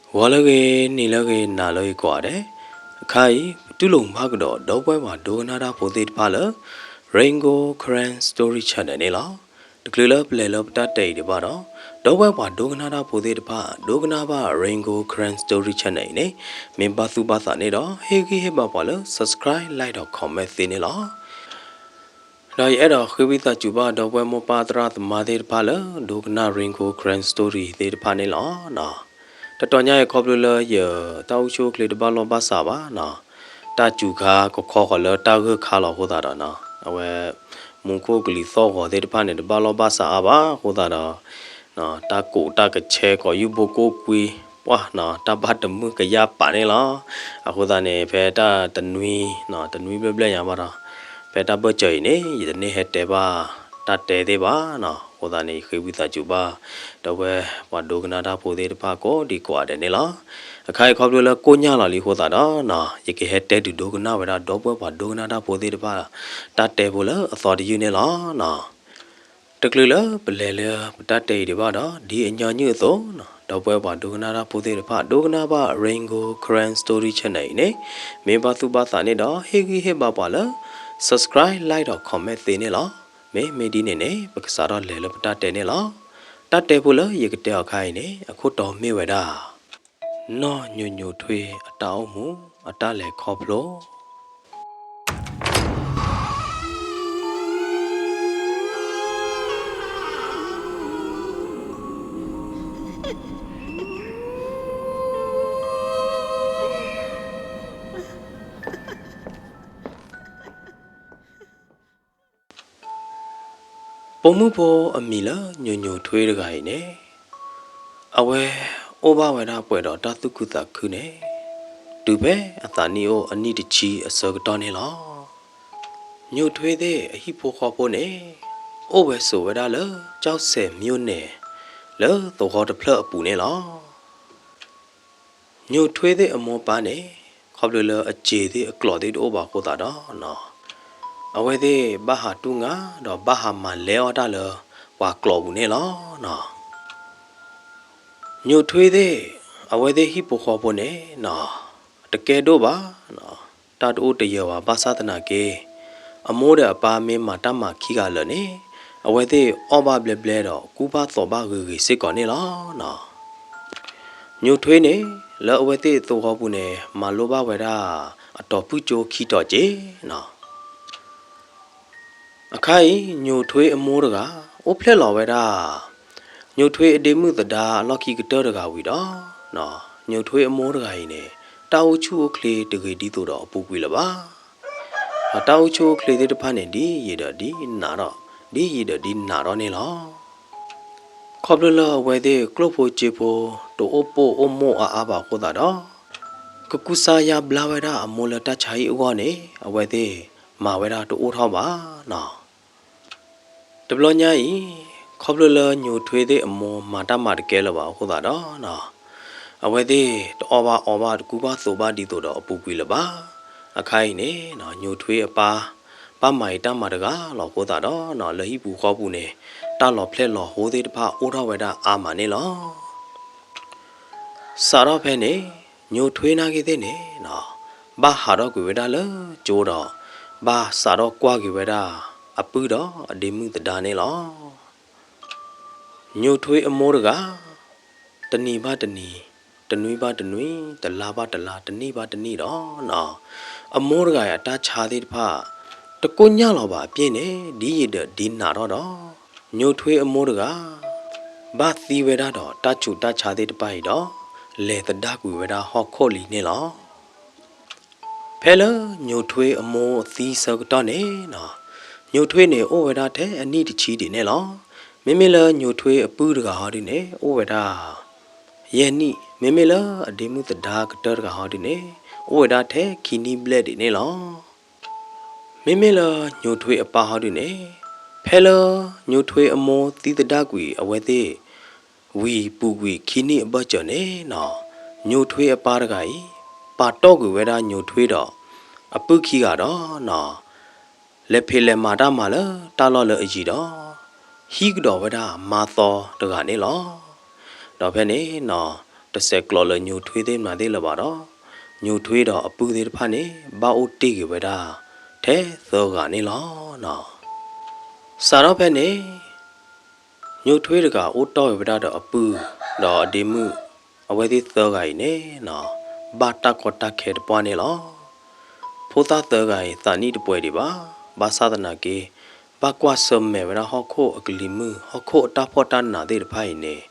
ဂီၤလၢအဂ့ၤ, နံၤလၢအဂ့ၤ, နၤလၢအဂ့ၤကိးဂၤဒဲး, အခါအံၤ ပတူၢ်လိာ်မုာ်ဘၣ်ကဒီး ဒီပုၢ်ဝဲၢ်ပှၤဒိကနၣ်တၢ်ဖိသ့ၣ်တဖၣ်လၢ Rain Gold Karen Story Channel န့ၣ်လီၤ. တချုးလၢပလဲၤလၢပတၢ်တဲအံၤဒံးဘၣ်ဒီး, ဒီပုၢ်ဝဲၢ်ပှၤဒိကနၣ်တၢ်ဖိသ့ၣ်တဖၣ် ဒိကနၣ်ဘၣ် Rain Gold Karen Story Channel အံၤန့ၣ် မ့ၢ်ဘၣ်သူၣ်ဘၣ်သးန့ၣ်ဒီး ဟ့ၣ်ဂံၢ်ဟ့ၣ်ဘါပှၤလၢ subscribe, like ဒီး comment သ့န့ၣ်လီၤ. ဒီးယအဲၣ်ဒိးဃ့ဝံသးစူၤဘၣ် ဒီပုၢ်ဝဲၢ်မိၢ်ပၢ်သရၣ်သမါသ့ၣ်တဖၣ်လၢ ဒိကနၣ် Rain Gold Karen Story သ့ၣ်တဖၣ်န့ၣ်လီၤ. တတီၤညါအံၤ ခီဖျိလၢယတၢ်အိၣ်ဆူၣ်အိၣ်ချ့တဘၣ်လီၢ်ဘၣ်စးဘၣ်နီၤ, တၢ်စူၤခါကခီဃီၤလၢတၢ်ဂၢၢ်ခါလီၤအဃိသတးဒီးနီၤ, အဝဲ မူခိၣ်ကလံၤသီၣ်ဂီၤသ့ၣ်တဖၣ်န့ၣ် တဘၣ်လီၢ်ဘၣ်စးအါဘၣ်အဃိသတးဒီး တၢ်ကိးတၢ်ကဆဲကိးယူၢ်ဘိကိၣ်ကွံ ပှၢ်နီၤ, တၢ်ဘၣ်တမုာ်ကယၢ်ပာ်န့ၣ်လီၤ. အဃိသတးန့ၣ် ဖဲတၢ်တနွံ, တနွံဘျဲၣ်ဘျဲၣ်ညါဘၣ်ဒီး, ဖဲတၢ်ဘၢၣ်စၢၤအံၤန့ၣ် ယတန့ၢ်ဟဲတဲဘၣ်တၢ်တဲသ့ၣ်ဘၣ်နီၤ. အဃိသတးန့ၣ် ယဃ့ဝံသးစူၤဘၣ် ဒီပုၢ်ဝဲၢ်ပှၤဒိကနၣ်တၢ်ဖိသ့ၣ်တဖၣ်ကိးဒံကိးဂၤဒဲးန့ၣ်လီၤ. အခါအံၤခီဖျိလၢကိၣ်ညၢ်လီၤလံအဃိသတးဒီးနီၤ, ယကဟဲတဲဒုးဒိကနၣ်ဝဲဒၣ် ဒီပုၢ်ဝဲၢ်ပှၤဒိကနၣ်တၢ်ဖိသ့ၣ်တဖၣ် တၢ်တဲဖိလၢအသီတယုၢ်န့ၣ်လီၤနီၤ. တချုးလၢပလဲၤလၢပတၢ်တဲအံၤဒံးဘၣ်ဒီး, ဒ်အညီနုၢ်အသိးနီၤ, ဒီပုၢ်ဝဲၢ်ပှၤဒိကနၣ်တၢ်ဖိသ့ၣ်တဖၣ် ဒိကနၣ်ဘၣ် Rain Gold Karen Story Channel အံၤန့ၣ် မ့ၢ်ဘၣ်သူၣ်ဘၣ်သးန့ၣ်ဒီး ဟ့ၣ်ဂံၢ်ဟ့ၣ်ဘါပှၤလၢ subscribe, like ဒီး comment သ့န့ၣ်လီၤ. မ့မ့ၢ်ဒ်န့ၣ်န့ၣ် ပကစးထီၣ်လဲၤလၢပတၢ်တဲန့ၣ်လီၤ. တၢ်တဲဖိလၢယကတဲအီၤခါအံၤန့ၣ် အခိၣ်တီမ့ၢ်ဝဲဒၣ် နီၢ်ညိၣ်ညိၣ်ထွ့အတၢ်အိၣ်မူအတၢ်လဲၤခီဖျိ ပိာ်မုၣ်ဖိအမံၤလၢညိၣ်ညိၣ်ထွ့တဂၤအံၤန့ၣ်, အဝဲအိၣ်ဘၣ်ဝဲဒၣ်ပှဲၤဒီးတၢ်သူၣ်ခုသးခုန့ၣ်, တုၤဖဲအသးနံၣ်အိၣ်အနံၣ်တဆံအဆၢကတီၢ်န့ၣ်လီၤ. ညိၣ်ထွ့သ့ၣ်အဟံၣ်ဖိဃီဖိန့ၣ် အိၣ်ဝဲဆိးဝဲဒၣ်လၢ ကၠီၣ်စဲးမိၣ်နဲၣ် လၢသဝီတဖျၢၣ်အပူၤန့ၣ်လီၤ. ညိၣ်ထွ့သ့ၣ်အမိၢ်ပၢ်န့ၣ် ခီဖျိလၢအစ့ၤသ့ၣ်အကျိးသ့ၣ်တအိၣ်ဘၣ်အဃိသတးဒီးနီၤ, အဝဲသ့ၣ်ဘၣ်ဟးတူၢ်ငါဒီးဘၣ်ဟးမၤလဲအီၣ်တၢ်လၢပှၤကျိးပူၤန့ၣ်လီၤနီၤ. ညိၣ်ထွ့သ့ၣ် အဝဲသ့ၣ်ဟံၣ်ဖိဃီဖိန့ၣ်နီၤ, တကဲဒိၣ်ဘၣ်နီၤ, တၢ်တအိၣ်တယၢၤဘၣ်ဘၣ်ဆၣ်သနာ်က့ အမိၢ်ဒီးအပၢ်မ့ၢ်မၤတၢ်မၤခံဂၤလၢာ်န့ၣ် အဝဲသ့ၣ်အီၣ်ဘၣ်ဘျဲဘျဲဒီးကူၣ်ဘၣ်သိးဘၣ်ဂ့ၤဂ့ၤစ့ၢ်ကီးန့ၣ်လီၤနီၤ. ညိၣ်ထွ့န့ၣ် လၢအဝဲသ့ၣ်သဝီပူၤန့ၣ် မၤလိဘၣ်ဝဲဒၣ် အတီၤဖုၣ်ကၠိခံတီၤက့ၤနီၤ. အခါအံၤ ညိၣ်ထွ့အမိၢ်တဂၤ အိၣ်ဖျဲၣ်လီၤဝဲဒၣ် ညိၣ်ထွ့အဒ့မုၣ်သဒါအလီၢ်ခံကတၢၢ်တဂၤဝံၤဒီး ညိၣ်ထွ့အမိၢ်တဂၤအံၤန့ၣ် တၢ်အိၣ်ဆူၣ်အိၣ်ချ့တဂ့ၤဒ်သိးဒီးအပူၤကွံာ်လၢၤဘၣ်. ဒီးတၢ်အိၣ်ဆူၣ်အိၣ်ချ့သ့ၣ်တဖၣ်န့ၣ် ဒ်ယံာ်ဒီးဒ်နးထီၣ်, ဒ်ယံာ်ဒီးဒ်နးထီၣ်န့ၣ်လီၤ. ခီဖျိလၢအဝဲသ့ၣ်ကျိၣ်ဖိစ့ဖိ တအိၣ်ပိာ်အိၣ်မိာ်အါအါဘၣ်အဃိသတးဒီး ကကူစါယါဘျါဝဲဒၣ်အမိၢ်လၢတၢ်ဆါဟံၣ်အဂီၢ်န့ၣ် အဝဲသ့ၣ်မၤဝဲဒၣ်တအိၣ်ထီၣ်ဘၣ်နီၤ. တဘျီညါအံၤ ခီဖျိလၢညိၣ်ထွ့သ့ၣ်အမိၢ်မၤတၢ်မၤတကဲလၢၤဘၣ်အဃိသတးဒီးနီၤ, အဝဲသ့ၣ်တအီၣ်ဘၣ်အီဘၣ်တကူၣ်ဘၣ်သိးဘၣ်ဒ်သိးဒီးအပူၤကွံာ်လၢၤဘၣ်. အခါအံၤန့ၣ် ညိၣ်ထွ့အပၢ် ဘၣ်မၤအံၤတၢ်မၤတဂၤလီၤအဃိသတးဒီး လၢဟံၣ်ပူၤဃီပူၤန့ၣ် တၢ်လီၤဖျဲၣ်လီၤဟိသ့ၣ်တဖၣ်အိၣ်ထီၣ်ဝဲဒၣ်အါမးန့ၣ်လီၤ. စးထီၣ်ဖဲန့ၣ် ညိၣ်ထွ့နာ်က့သ့ၣ်န့ၣ် ဘၣ်ဟးထီၣ်ကွံာ်ဝဲဒၣ်လၢကၠိဒီး ဘၣ်စးထီၣ်ကွၢ်က့ၤဝဲဒၣ် အပုၢ်ဒီးအဒ့မုၣ်သဒါန့ၣ်လီၤ. ညိၣ်ထွ့အမိၢ်တဂၤ တနံၤဘၣ်တနံၤ, တနွံဘၣ်တနွံ, တလါဘၣ်တလါ, တနံၣ်ဘၣ်တနံၣ်ဒီး အမိၢ်တဂၤအံၤအတၢ်ဆါသ့ၣ်တဖၣ် တကိၢ်ညၢ်လီၤဘၣ်အပျ့ၢ်န့ၣ် ဒ်ယံာ်ဒီးဒ်နးထီၣ်ဒီး ညိၣ်ထွ့အမိၢ်တဂၤ ဘၣ်သံဝဲဒၣ်ဒီးတၢ်ဆူးတၢ်ဆါသ့ၣ်တဖၣ်အံၤဒီး လဲၤသဒါကွံာ်ဝဲဒၣ်ဟီၣ်ခိၣ်လံန့ၣ်လီၤ. ဖဲလၢညိၣ်ထွ့အမိၢ်သံဆၢကတီၢ်န့ၣ်နီၤ, ညိၣ်ထွ့န့ၣ်အိၣ်ဝဲဒၣ်ထဲအနံၣ်တဆံဒံးန့ၣ်လီၤ. မ့မ့ၢ်လၢညိၣ်ထွ့အပုၢ်တဂၤဟီဒုန့ၣ် အိၣ်ဝဲဒၣ် ယဲၢ်နံၣ်, မ့မ့ၢ်လၢအဒ့မုၣ်သဒါကတၢၢ်တဂၤဟီဒုန့ၣ် အိၣ်ဝဲဒၣ်ထဲခံနံၣ်ဘျဲၣ်ဒံးန့ၣ်လီၤ. မ့မ့ၢ်လၢညိၣ်ထွ့အပၢ်ဟီဒုန့ၣ် ဖဲလၢညိၣ်ထွ့အမိၢ်သံသဒၣ်ကွံာ်အဝဲသ့ၣ် ဝံၤပူၤကွံာ်ခံနံၣ်အဘၢၣ်စၢၤန့ၣ်နီၤ, ညိၣ်ထွ့အပၢ်တဂၤအံၤ ပာ်တီၢ်ကွံာ်ဝဲဒၣ်ညိၣ်ထွ့ဒီး အပုၢ်ခံဂၤဒီးနီၤ လဲၤဖံးလဲၤမၤတၢ်မၤလၢတၢ်လီၢ်လၢအယံၤဒီး ဟံးကဒီးဝဲဒၣ်မါသီတဂၤန့ၣ်လီၤ. ဒီးဖဲန့ၣ်နီၤ တစဲးကျိးလၢညိၣ်ထွ့သ့ၣ်မနုၤသ့ၣ်လၢၤဘၣ်ဒီး, ညိၣ်ထွ့ဒီးအပုၢ်သ့ၣ်တဖၣ်န့ၣ် ဘၣ်အိၣ်တ့ၢ်က့ၤဝဲဒၣ် ထဲသၢဂၤန့ၣ်လီၤ. စးထီၣ်ဖဲန့ၣ် ညိၣ်ထွ့တဂၤအိၣ်တီၢ်က့ၤဝဲဒၣ်ဒီးအပုၢ် ဒီးအဒ့မုၣ် အဝဲသ့ၣ်သၢဂၤအံၤန့ၣ်နီၤ, ဘၣ်တၢ်ကီတၢ်ခဲတပှၢ်န့ၣ်လီၤ. ဖိသၣ်သၢဂၤအံၤသးနံၣ်တပှဲၤဒံးဘၣ်, ဘၣ်ဆၣ်သနာ်က့ ဘၣ်ကွၢ်ဆၢၣ်မဲာ်ဝဲဒၣ်ဟီၣ်ခိၣ်အကလံၤမုၢ် ဟီၣ်ခိၣ်အတၢ်ဖှီၣ်တၢ်နးသ့ၣ်တဖၣ်အံၤန့ၣ်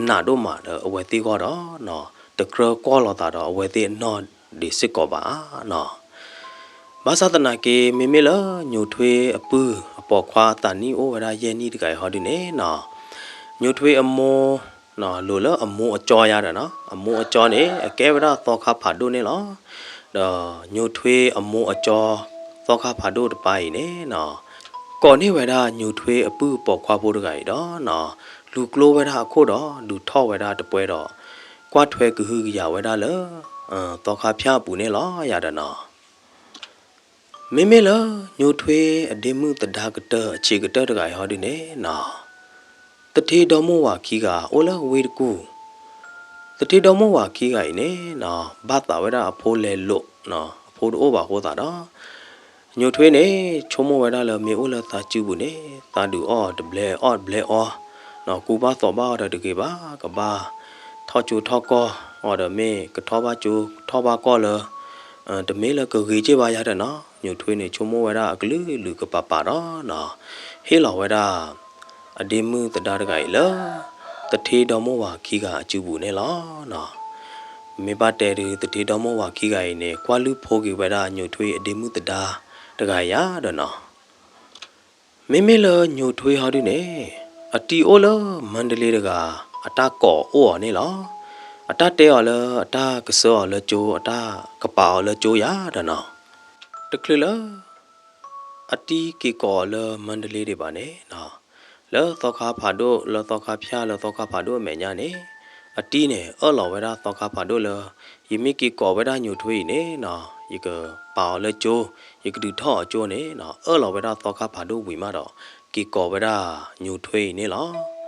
နးဒိၣ်မးဒီးအဝဲသ့ၣ်ဂီၢ်ဒီးနီၤ, တကြၢးကွၢ်လီၤသးဒီးအဝဲသ့ၣ်အနီၢ်ဒံးစ့ၢ်ကီးဘၣ်နီၤ. ဘၣ်ဆၣ်သနာ်က့ မ့မ့ၢ်လၢညိၣ်ထွ့အပုၢ်အပိာ်ခွါအသးနံၣ်အိၣ်ဝဲဒၣ်ယဲၢ်နံၣ်တဂၤအံၤဟီဒုန့ၣ်နီၤ, ညိၣ်ထွ့အမိၢ် လိၤလၢအမိၢ်အကၠီယါဒီးနီၤ, အမိၢ်အကၠီန့ၣ် အကဲဝဲဒၣ်သီခါဖးဒိၣ်န့ၣ်လီၤ. ဒီးညိၣ်ထွ့အမိၢ်အကၠီ သီခါဖးဒိၣ်တပၤအံၤန့ၣ်နီၤ, ကိးန့ၢ်ဝဲဒၣ်ညိၣ်ထွ့အပုၢ်အပိာ်ခွါဖိတဂၤအံၤဒီးနီၤ, လူၤကျိဝဲဒၣ်အခိၣ်ဒီး ဒုးထီၣ်ဝဲဒၣ်တပှဲဒီး ကွၢ်ထွဲကဟုကယာ်ဝဲဒၣ်လၢ သီခါဖၠၣ်အပူၤန့ၣ်လီၤယၤဒီးနီၤ. မ့မ့ၢ်လၢညိၣ်ထွ့အဒ့မုၣ်သဒါကတၢၢ်အဆံးကတၢၢ်တဂၤအံၤဟီဒုန့ၣ်နီၤ, သထ့ဒီမိၢ်ဝၤခံဂၤအိၣ်လၢဝ့ၢ်တကူၢ်, သထ့ဒီမိၢ်ဝၤခံဂၤအံၤန့ၣ်နီၤ ဘၣ်သးဝဲဒၣ်အဖိလဲၤလိာ်, အဖိတအိၣ်ဘၣ်အဃိသတးဒီး ညိၣ်ထွ့န့ၣ် ဆိကမိၣ်ဝဲဒၣ်လၢမ့ၢ်အိၣ်လၢသးစုပူၤန့ၣ် သးဒုးအီၣ်တဘျဲအီၣ်တဘျဲအီ, ကူဘၣ်သိးဘၣ်အီၤဒီးတဂ့ၤဘၣ်, ကဘၣ်ထီၣ်ကၠိထီၣ်ကီၢ်အီၤဒီးမ့ၢ်ကထီၣ်ဘၣ်ကၠိထီၣ်ဘၣ်ကီၢ်လၢ တမ့ၢ်လၢကဂ့ၤက့ၢ်ဘၣ်ယၤဒီးနီၤ, ညိၣ်ထွ့န့ၣ် ဆိကမိၣ်ဝဲဒၣ်အကလုာ်ကလုာ်ကပၤပၤဒီးနီၤ, ဟ့ၣ်လီၤဝဲဒၣ် အဒ့မုၣ်သဒါတဂၤအံၤလၢ သထ့ဒီမိၢ်ဝၤခံဂၤအစုပူၤန့ၣ်လီၤ. မ့ၢ်ဘၣ်တဲဒုး သထ့ဒီမိၢ်ဝၤခံဂၤအံၤန့ၣ် ကွၢ်လုၢ်ဖိက့ၤဝဲဒၣ်ညိၣ်ထွ့အဒ့မုၣ်သဒါတဂၤယၤဒီးနီၤ. မ့မ့ၢ်လၢညိၣ်ထွ့ဟီဒုန့ၣ် အတံၤအိၣ်လၢမၣ်တလ့တဂၤ အတၢ်ကိးအိၣ်အီၤန့ၣ်လီၤ. အတၢ်တဲအီၤလၢအတၢ်ကဆှၢအီၤလၢကၠိ အတၢ်ကပာ်အီၤလၢကၠိယၤဒီးနီၤ. တချုးလၢ အတံၤက့ၤကိးအီၤလၢမၣ်တလ့ဒံးဘၣ်န့ၣ်နီၤ, လၢသီခါဖးဒိၣ် လၢသီခါဖၠၣ် လၢသီခါဖးဒိၣ်အမဲာ်ညါန့ၣ် အတံၤန့ၣ် အၢၣ်လီၤဝဲဒၣ်သီခါဖးဒိၣ်လၢ ယမ့ၢ်က့ၤကိးဝဲဒၣ်ညိၣ်ထွ့အံၤန့ၣ်နီၤ, ယကပာ်အီၤလၢကၠိ, ယကဒုးထီၣ်အီၤကၠိန့ၣ်နီၤ, အၢၣ်လီၤဝဲဒၣ်သီခါဖးဒိၣ်ဝံၤမးဒီး က့ၤကိးဝဲဒၣ်ညိၣ်ထွ့အံၤန့ၣ်လီၤ.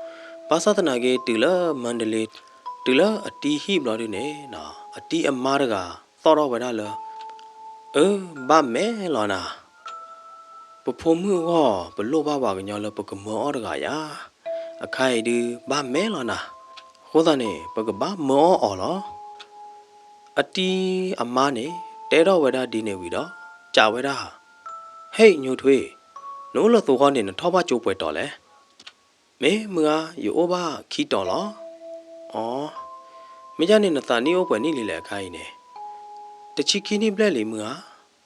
ဘၣ်ဆၣ်သနာ်က့ တုၤလၢမၣ်တလ့ တုၤလၢအတံၤဟံၣ်ဘျီဒုန့ၣ်နီၤ, အတံၤအမါတဂၤ သီၣ်ထီၣ်ဝဲဒၣ်လၢ အၢ ဘၣ်မဲာ်လီၤနၤ, ပဖိမုၣ်အဂီၢ် ပလိၣ်ဘၣ်ပှၤကညီလၢပကမၢအီၣ်တဂၤယၤ, အခါအံၤဒုး ဘၣ်မဲာ်လီၤနၤ, အဃိသတးန့ၣ် ပကဘၣ်မၢအီၣ်အီၤလီၤ. အတံၤအမါန့ၣ် တဲထီၣ်ဝဲဒၣ်ဒ်န့ၣ်ဝံၤဒီး စံးဝဲဒၣ်, ဟ့ၣ်ညိၣ်ထွ့, နအိၣ်လၢသိဃီန့ၣ် နထီၣ်ဘၣ်ကၠိပှဲၤတီၤလဲၣ်. မ့ၢ်မုၢ်ဂၤ, ယအိၣ်ဘၣ်ခံတီၤလီၤ. အီ, မ့ၢ်ဒ်န့ၣ် နသးနံၣ်အိၣ်ပှဲၤနံၣ်လံလဲၣ်အခါအံၤန့ၣ်. တဆံခံနံၣ်ဘျဲၣ်လံမုၢ်ဂၤ. အီ, နအိၣ်တဆံခံနံၣ်ဘျဲၣ်လံဧါ. န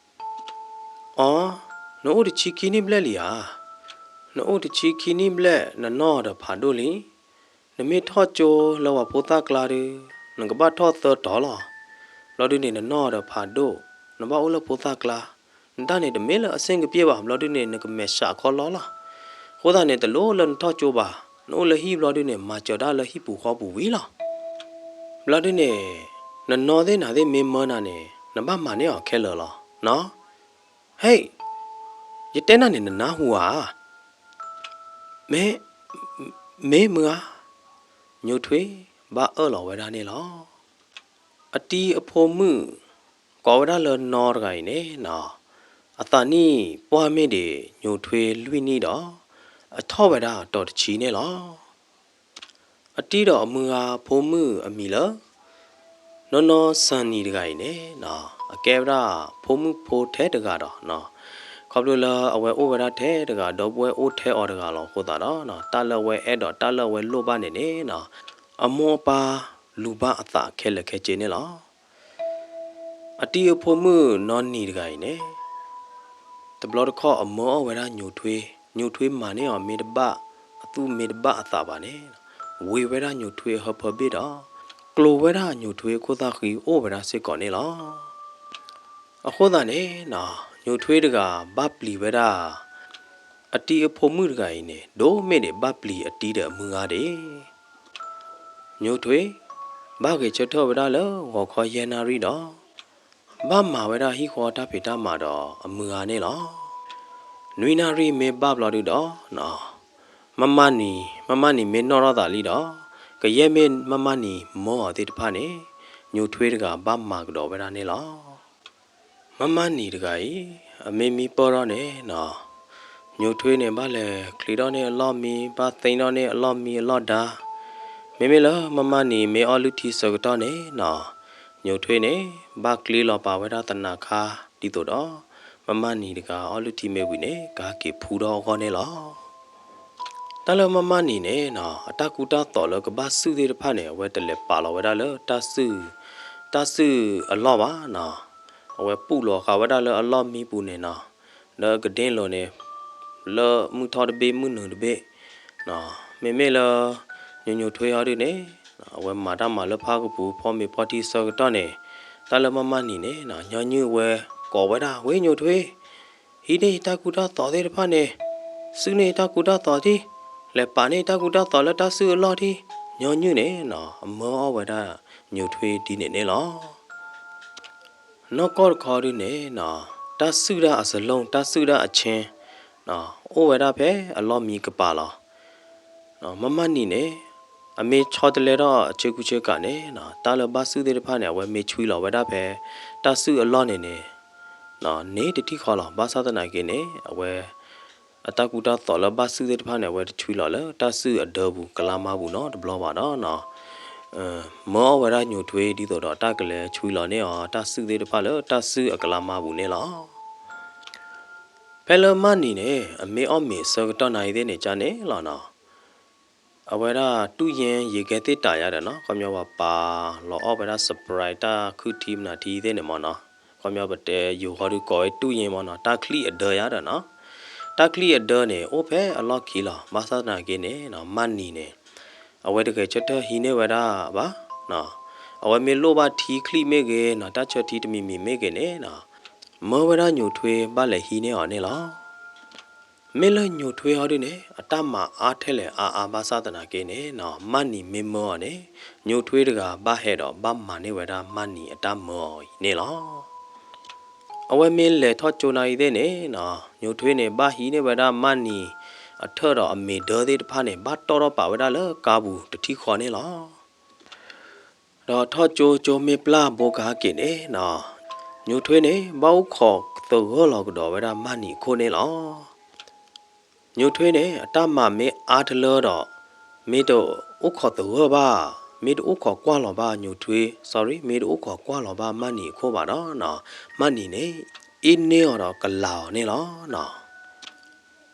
အိၣ်တဆံခံနံၣ်ဘျဲၣ် နနီၢ်ဒီးဖးဒိၣ်လံ. နမ့ၢ်ထီၣ်ကၠိလၢပှၤဖိသၣ်ကျါဒီး နကဘၣ်ထီၣ်သၢတီၤလီၤ. ဘျီဒုန့ၣ် နနီၢ်ဒီးဖးဒိၣ်, နဘၣ်အိၣ်လၢဖိသၣ်ကျါ, နတၢ်န့ၣ်တမ့ၢ်လၢအဆ့ၣ်ကပ့ၣ်ဘၣ်. ဘျီဒုန့ၣ် နကမဲာ်ဆှးခီလီလီၤ. အဃိသတးန့ၣ် တလိၣ်လၢနထီၣ်ကၠိဘၣ်. နအိၣ်လၢဟံၣ်ဘျီဒုန့ၣ် မၤစၢၤတၢ်လၢဟံၣ်ပူၤဃီပူၤဝံၤလီၤ. ဘျီဒုန့ၣ် နနီၢ်သ့ၣ်နၤသ့ၣ်မ့ၢ်မၢနၤန့ၣ် နဘၣ်မၤန့ၢ်အီၤခဲလၢာ်လီၤနီၤ. ဟဲ, ယတဲနၤန့ၣ် နနၢ်ဟူဧါ. မ့ၢ်, မ့ၢ်မုၢ်ဧါ. ညိၣ်ထွ့ဘၣ်အၢၣ်လီၤဝဲဒၣ်န့ၣ်လီၤ. အတံၤအဖိမုၣ် ကိးဝဲဒၣ်လၢနီၢ်တဂၤအံၤန့ၣ်နီၤ, အသးနံၣ်ပှၢ်မ့ၢ်ဒံးညိၣ်ထွ့လွံၢ်နံၣ်ဒီး အထီၣ်ဝဲဒၣ်အတီၤတဆံန့ၣ်လီၤ. အတံၤဒီးအမုၢ်ဂၤဖိမုၣ်အမံၤလၢ နီၢ်နီၢ်စၢနံၤတဂၤအံၤန့ၣ်နီၤ, အကဲဝဲဒၣ်ဖိမုၣ်ဖိထဲတဂၤဒီးနီၤ, ခီဖျိလၢအဝဲအိၣ်ဝဲဒၣ်ထဲတဂၤ ဒီပုၢ်ဝဲၢ်အိၣ်ထဲအီၤတဂၤလီၤအဃိသတးဒီးနီၤ, တၢ်လၢအဝဲအဲၣ်ဒိး တၢ်လၢအဝဲလိၣ်ဘၣ်န့ၣ်န့ၣ်နီၤ, အမိၢ်အပၢ်လူၤဘၣ်အသးခဲလၢာ်ခဲဆ့န့ၣ်လီၤ. အတံၤအဖိမုၣ်နီၢ်နံၤတဂၤအံၤန့ၣ် တဘျီတခီၣ်အမၢအီၣ်ဝဲဒၣ်ညိၣ်ထွ့, ညိၣ်ထွ့မၤန့ၢ်အီၤမ့ၢ်တဘၣ်အသူၣ်မ့ၢ်တဘၣ်အသးဘၣ်န့ၣ်, ဝ့ၤဝဲဒၣ်ညိၣ်ထွ့အဟၢဖၢဘ့ၣ်ဒီး ကျိၤဝဲဒၣ်ညိၣ်ထွ့အခိၣ်သၣ်ဃံအိၣ်ဝဲဒၣ်စ့ၢ်ကီးန့ၣ်လီၤ. အဃိသတးန့ၣ်နီၤ, ညိၣ်ထွ့တဂၤဘၣ်ပျံၤဝဲဒၣ် အတံၤအဖိမုၣ်တဂၤအံၤန့ၣ် ဒိၣ်မ့ၢ်ဒံးဘၣ်ပျံၤအတံၤဒီးအမုၢ်ဂၤဒံး ညိၣ်ထွ့ ဘၣ်ဂဲၤဆၢထၢၣ်ဝဲဒၣ်လၢဂီၤခီယဲၢ်နၣ်ရံၣ်ဒီး ဘၣ်မၤဝဲဒၣ်ဟံၣ်ဃီတၢ်ဖံးတၢ်မၤဒီးအမုၢ်ဂၤန့ၣ်လီၤ. နွံနၣ်ရံၣ်မ့ၢ်ဘၣ်ဘျီဒုဒီး မမၢ်နံၤ, မမၢ်နံၤမ့ၢ်နီၣ်ထီၣ်သးလံဒီး ကယဲၢ်မ့ၢ်မမၢ်နံၤမၢအီၤသ့ၣ်တဖၣ်န့ၣ် ညိးထွ့တဂၤဘၣ်မၤကဒီးဝဲဒၣ်န့ၣ်လီၤ. မမၢ်နံၤတဂၤအံၤ အမ့ၢ်မံပၢၢ်ထီၣ်န့ၣ်နီၤ, ညိးထွ့န့ၣ် ဘၣ်လဲၤချ့ထီၣ်န့ၢ်အလီၢ်မံ, ဘၣ်သ့ထီၣ်န့ၢ်အလီၢ်မံအလီၢ်ဒါ. မ့မ့ၢ်လၢမမၢ်နံၤမ့ၢ်အီၣ်လုၢ်ထံဆၢကတီၢ်န့ၣ်နီၤ, ညိးထွ့န့ၣ် ဘၣ်ကျ့လီၤပာ်ဝဲဒၣ်သနၢခါ ဒ်သိးဒီး မမၢ်နံၤတဂၤအီၣ်လုၢ်ထံမ့ၢ်ဝံၤန့ၣ် ကဟဲက့ၤဖှူထီၣ်အဂီၢ်န့ၣ်လီၤ. တၢ်လၢမမၢ်နံၤန့ၣ်နီၤ အတၢ်ကူတၢ်သိးလၢကဘၣ်စုၣ်သ့ၣ်တဖၣ်န့ၣ် အဝဲတလဲၤပာ်လီၤဝဲဒၣ်လၢတၢ်စုၣ်, တၢ်စုၣ်အလီၢ်ဘၣ်နီၤ. အဝဲပူၣ်လီၤဃာ်ဝဲဒၣ်လၢအလီၢ်မံပူၤန့ၣ်နီၤ, ဒီးကဒ့လိာ်န့ၣ် လၢမုၢ်ထီၣ်တဘ့ၣ်မုၢ်နုာ်တဘ့ၣ်, မ့မ့ၢ်လၢ ညိးညိးထွ့ဟီဒုန့ၣ် အဝဲမၤတၢ်မၤလၢဖၣ်ကပူၤ ဖီမ့ၤဖီထံဆၢကတီၢ်န့ၣ်, တၢ်လၢမမၢ်နံၤန့ၣ် ညီနုၢ်ဝဲကိးဝဲဒၣ် ဝ့ၢ်ညိးထွ့, ဟံးန့ၢ်ယတၢ်ကူတၢ်သိးသ့ၣ်တဖၣ်န့ၣ်, စုၣ်န့ၢ်ယတၢ်ကူတၢ်သိးထံ, လဲၤပာ်န့ၢ်ယတၢ်ကူတၢ်သိးလၢတၢ်စုၣ်အလီၢ်ထံ, ညီနုၢ်န့ၣ်နီၤ အမၢအီၣ်ဝဲဒၣ်ညိးထွ့ဒ်န့ၣ်န့ၣ်လီၤ. နီၢ်ကီၢ်တခီဒုန့ၣ်နီၤ, တၢ်စုၣ်ဒၣ်အစလိၣ် တၢ်စုၣ်ဒၣ်အဆ့ အိၣ်ဝဲဒၣ်ဖဲအလီၢ်မံကပၤလီၤ. မမၢ်နံၤန့ၣ် အမ့ၢ်ဆီတလဲထီၣ်အဆ့ကူဆ့ကၤန့ၣ်နီၤ, တၢ်လၢဘၣ်စုၣ်သ့ၣ်တဖၣ်န့ၣ် အဝဲမ့ၢ်ဆွံလီၤဝဲဒၣ်ဖဲ တၢ်စုၣ်အလီၢ်န့ၣ်န့ၣ် န့ၣ်တထံၣ်ဃီလီၤ. ဘၣ်ဆၣ်သနာ်က့န့ၣ် အဝဲ အတၢ်ကူတၢ်သိးလၢဘၣ်စုၣ်သ့ၣ်တဖၣ်န့ၣ် အဝဲတဆွံလီၤလၢတၢ်စုၣ်အဒၢပူၤ ကလါမါပူၤနီတဘျီဘၣ်ဒီးနီၤ, မၢအီၣ်ဝဲဒၣ်ညိးထွ့ဒ်သိးဒီး တၢ်ကလဲၤဆွံလီၤန့ၢ်အီၤ တၢ်စုၣ်သ့ၣ်တဖၣ်လၢတၢ်စုၣ်အကလါမါပူၤန့ၣ်လီၤ. ဖဲလၢမၢ်နံၤန့ၣ် အမ့ၢ်အီၣ်မ့ၤအဆၢကတီၢ်နၤအံၤသ့ၣ်န့ၣ် ကန့ၣ်လီၤနီၤ, အဝဲဒၣ်တူၢ်ယ့ၢ် ရေခဲသေတံယာ်ဒီးနီၤ, ခီပညီပှၤပာ်လီၤအီၣ်ဝဲဒၣ် Sprite တၢ်ခုၣ်ထံမနုၤထံသ့ၣ်န့ၣ်မ့ၢ်နီၤ, ခီပညီပတဲယိၤဃီဒုးကိးဝဲတူၢ်ယ့ၢ်မ့ၢ်နီၤ, တၢ်ချံၣ်အဒၢယၤဒီးနီၤ, တၢ်ချံၣ်အဒၢန့ၣ် အိၣ်ဖဲအလီၢ်ခံလီၤ. ဘၣ်ဆၣ်သနာ်က့န့ၣ်နီၤ, မၢ်နံၤန့ၣ် အဝဲတဂဲၤဆၢထၢၣ်ဟံးန့ၢ်ဝဲဒၣ်ဘၣ်နီၤ, အဝဲမ့ၢ်လိၣ်ဘၣ်ထံချံၣ်မ့ၢ်ဂ့ၤနီၤ, တၢ်ဆၢထံတမံၤမံၤမ့ၢ်ဂ့ၤန့ၣ်နီၤ, မၢဝဲဒၣ်ညိးထွ့ဘၣ်လဲၤဟံးန့ၢ်အီၤန့ၣ်လီၤ. မ့ၢ်လၢညိးထွ့ဟီဒုန့ၣ် အတၢ်မၤအါထဲလဲၣ်အါအါဘၣ်ဆၣ်သနာ်က့န့ၣ်နီၤ, မၢ်နံၤမ့ၢ်မၢအီၤန့ၣ် ညိးထွ့တဂၤဘၣ်ဟဲဒီးဘၣ်မၤန့ၢ်ဝဲဒၣ်မၢ်နံၤအတၢ်မၢအီၤအံၤန့ၣ်လီၤ. အဝဲမ့ၢ်လဲၤထီၣ်ကၠိနၤအံၤသ့ၣ်န့ၣ်နီၤ, ညိးထွ့န့ၣ် ဘၣ်ဟံးန့ၢ်ဝဲဒၣ်မၢ်နံၤအထၢၣ်ဒီးအမ့ၤဒၢသ့ၣ်တဖၣ်န့ၣ် ဘၣ်တီၣ်ထီၣ်ပာ်ဝဲဒၣ်လၢကါပူၤတထံၣ်ဃီန့ၣ်လီၤ. ဒီးထီၣ်ကၠိကၠိမ့ၢ်ပျၢ်ဘိကဟဲက့ၤန့ၣ်နီၤ, ညိးထွ့န့ၣ် ဘၣ်အိၣ်ခိးသဂၢၢ်လီၤကဒီးဝဲဒၣ်မၢ်နံၤအခိၣ်န့ၣ်လီၤ. ညိးထွ့န့ၣ် အတၢ်မၤမ့ၢ်အါတလၢဒီး မ့ၢ်တအိၣ်ခိးသဂၢၢ်ဘၣ်, မ့ၢ်တအိၣ်ခိးကွၢ်လီၤဘၣ်ညိးထွ့, sorry, မ့ၢ်တအိၣ်ခိးကွၢ်လီၤဘၣ်မၢ်နံၤအခိၣ်ဘၣ်ဒီးနီၤ, မၢ်နံၤန့ၣ် အ့ၣ်န့ၢ်အီၤဒီးကလၤအီၤန့ၣ်လီၤနီၤ.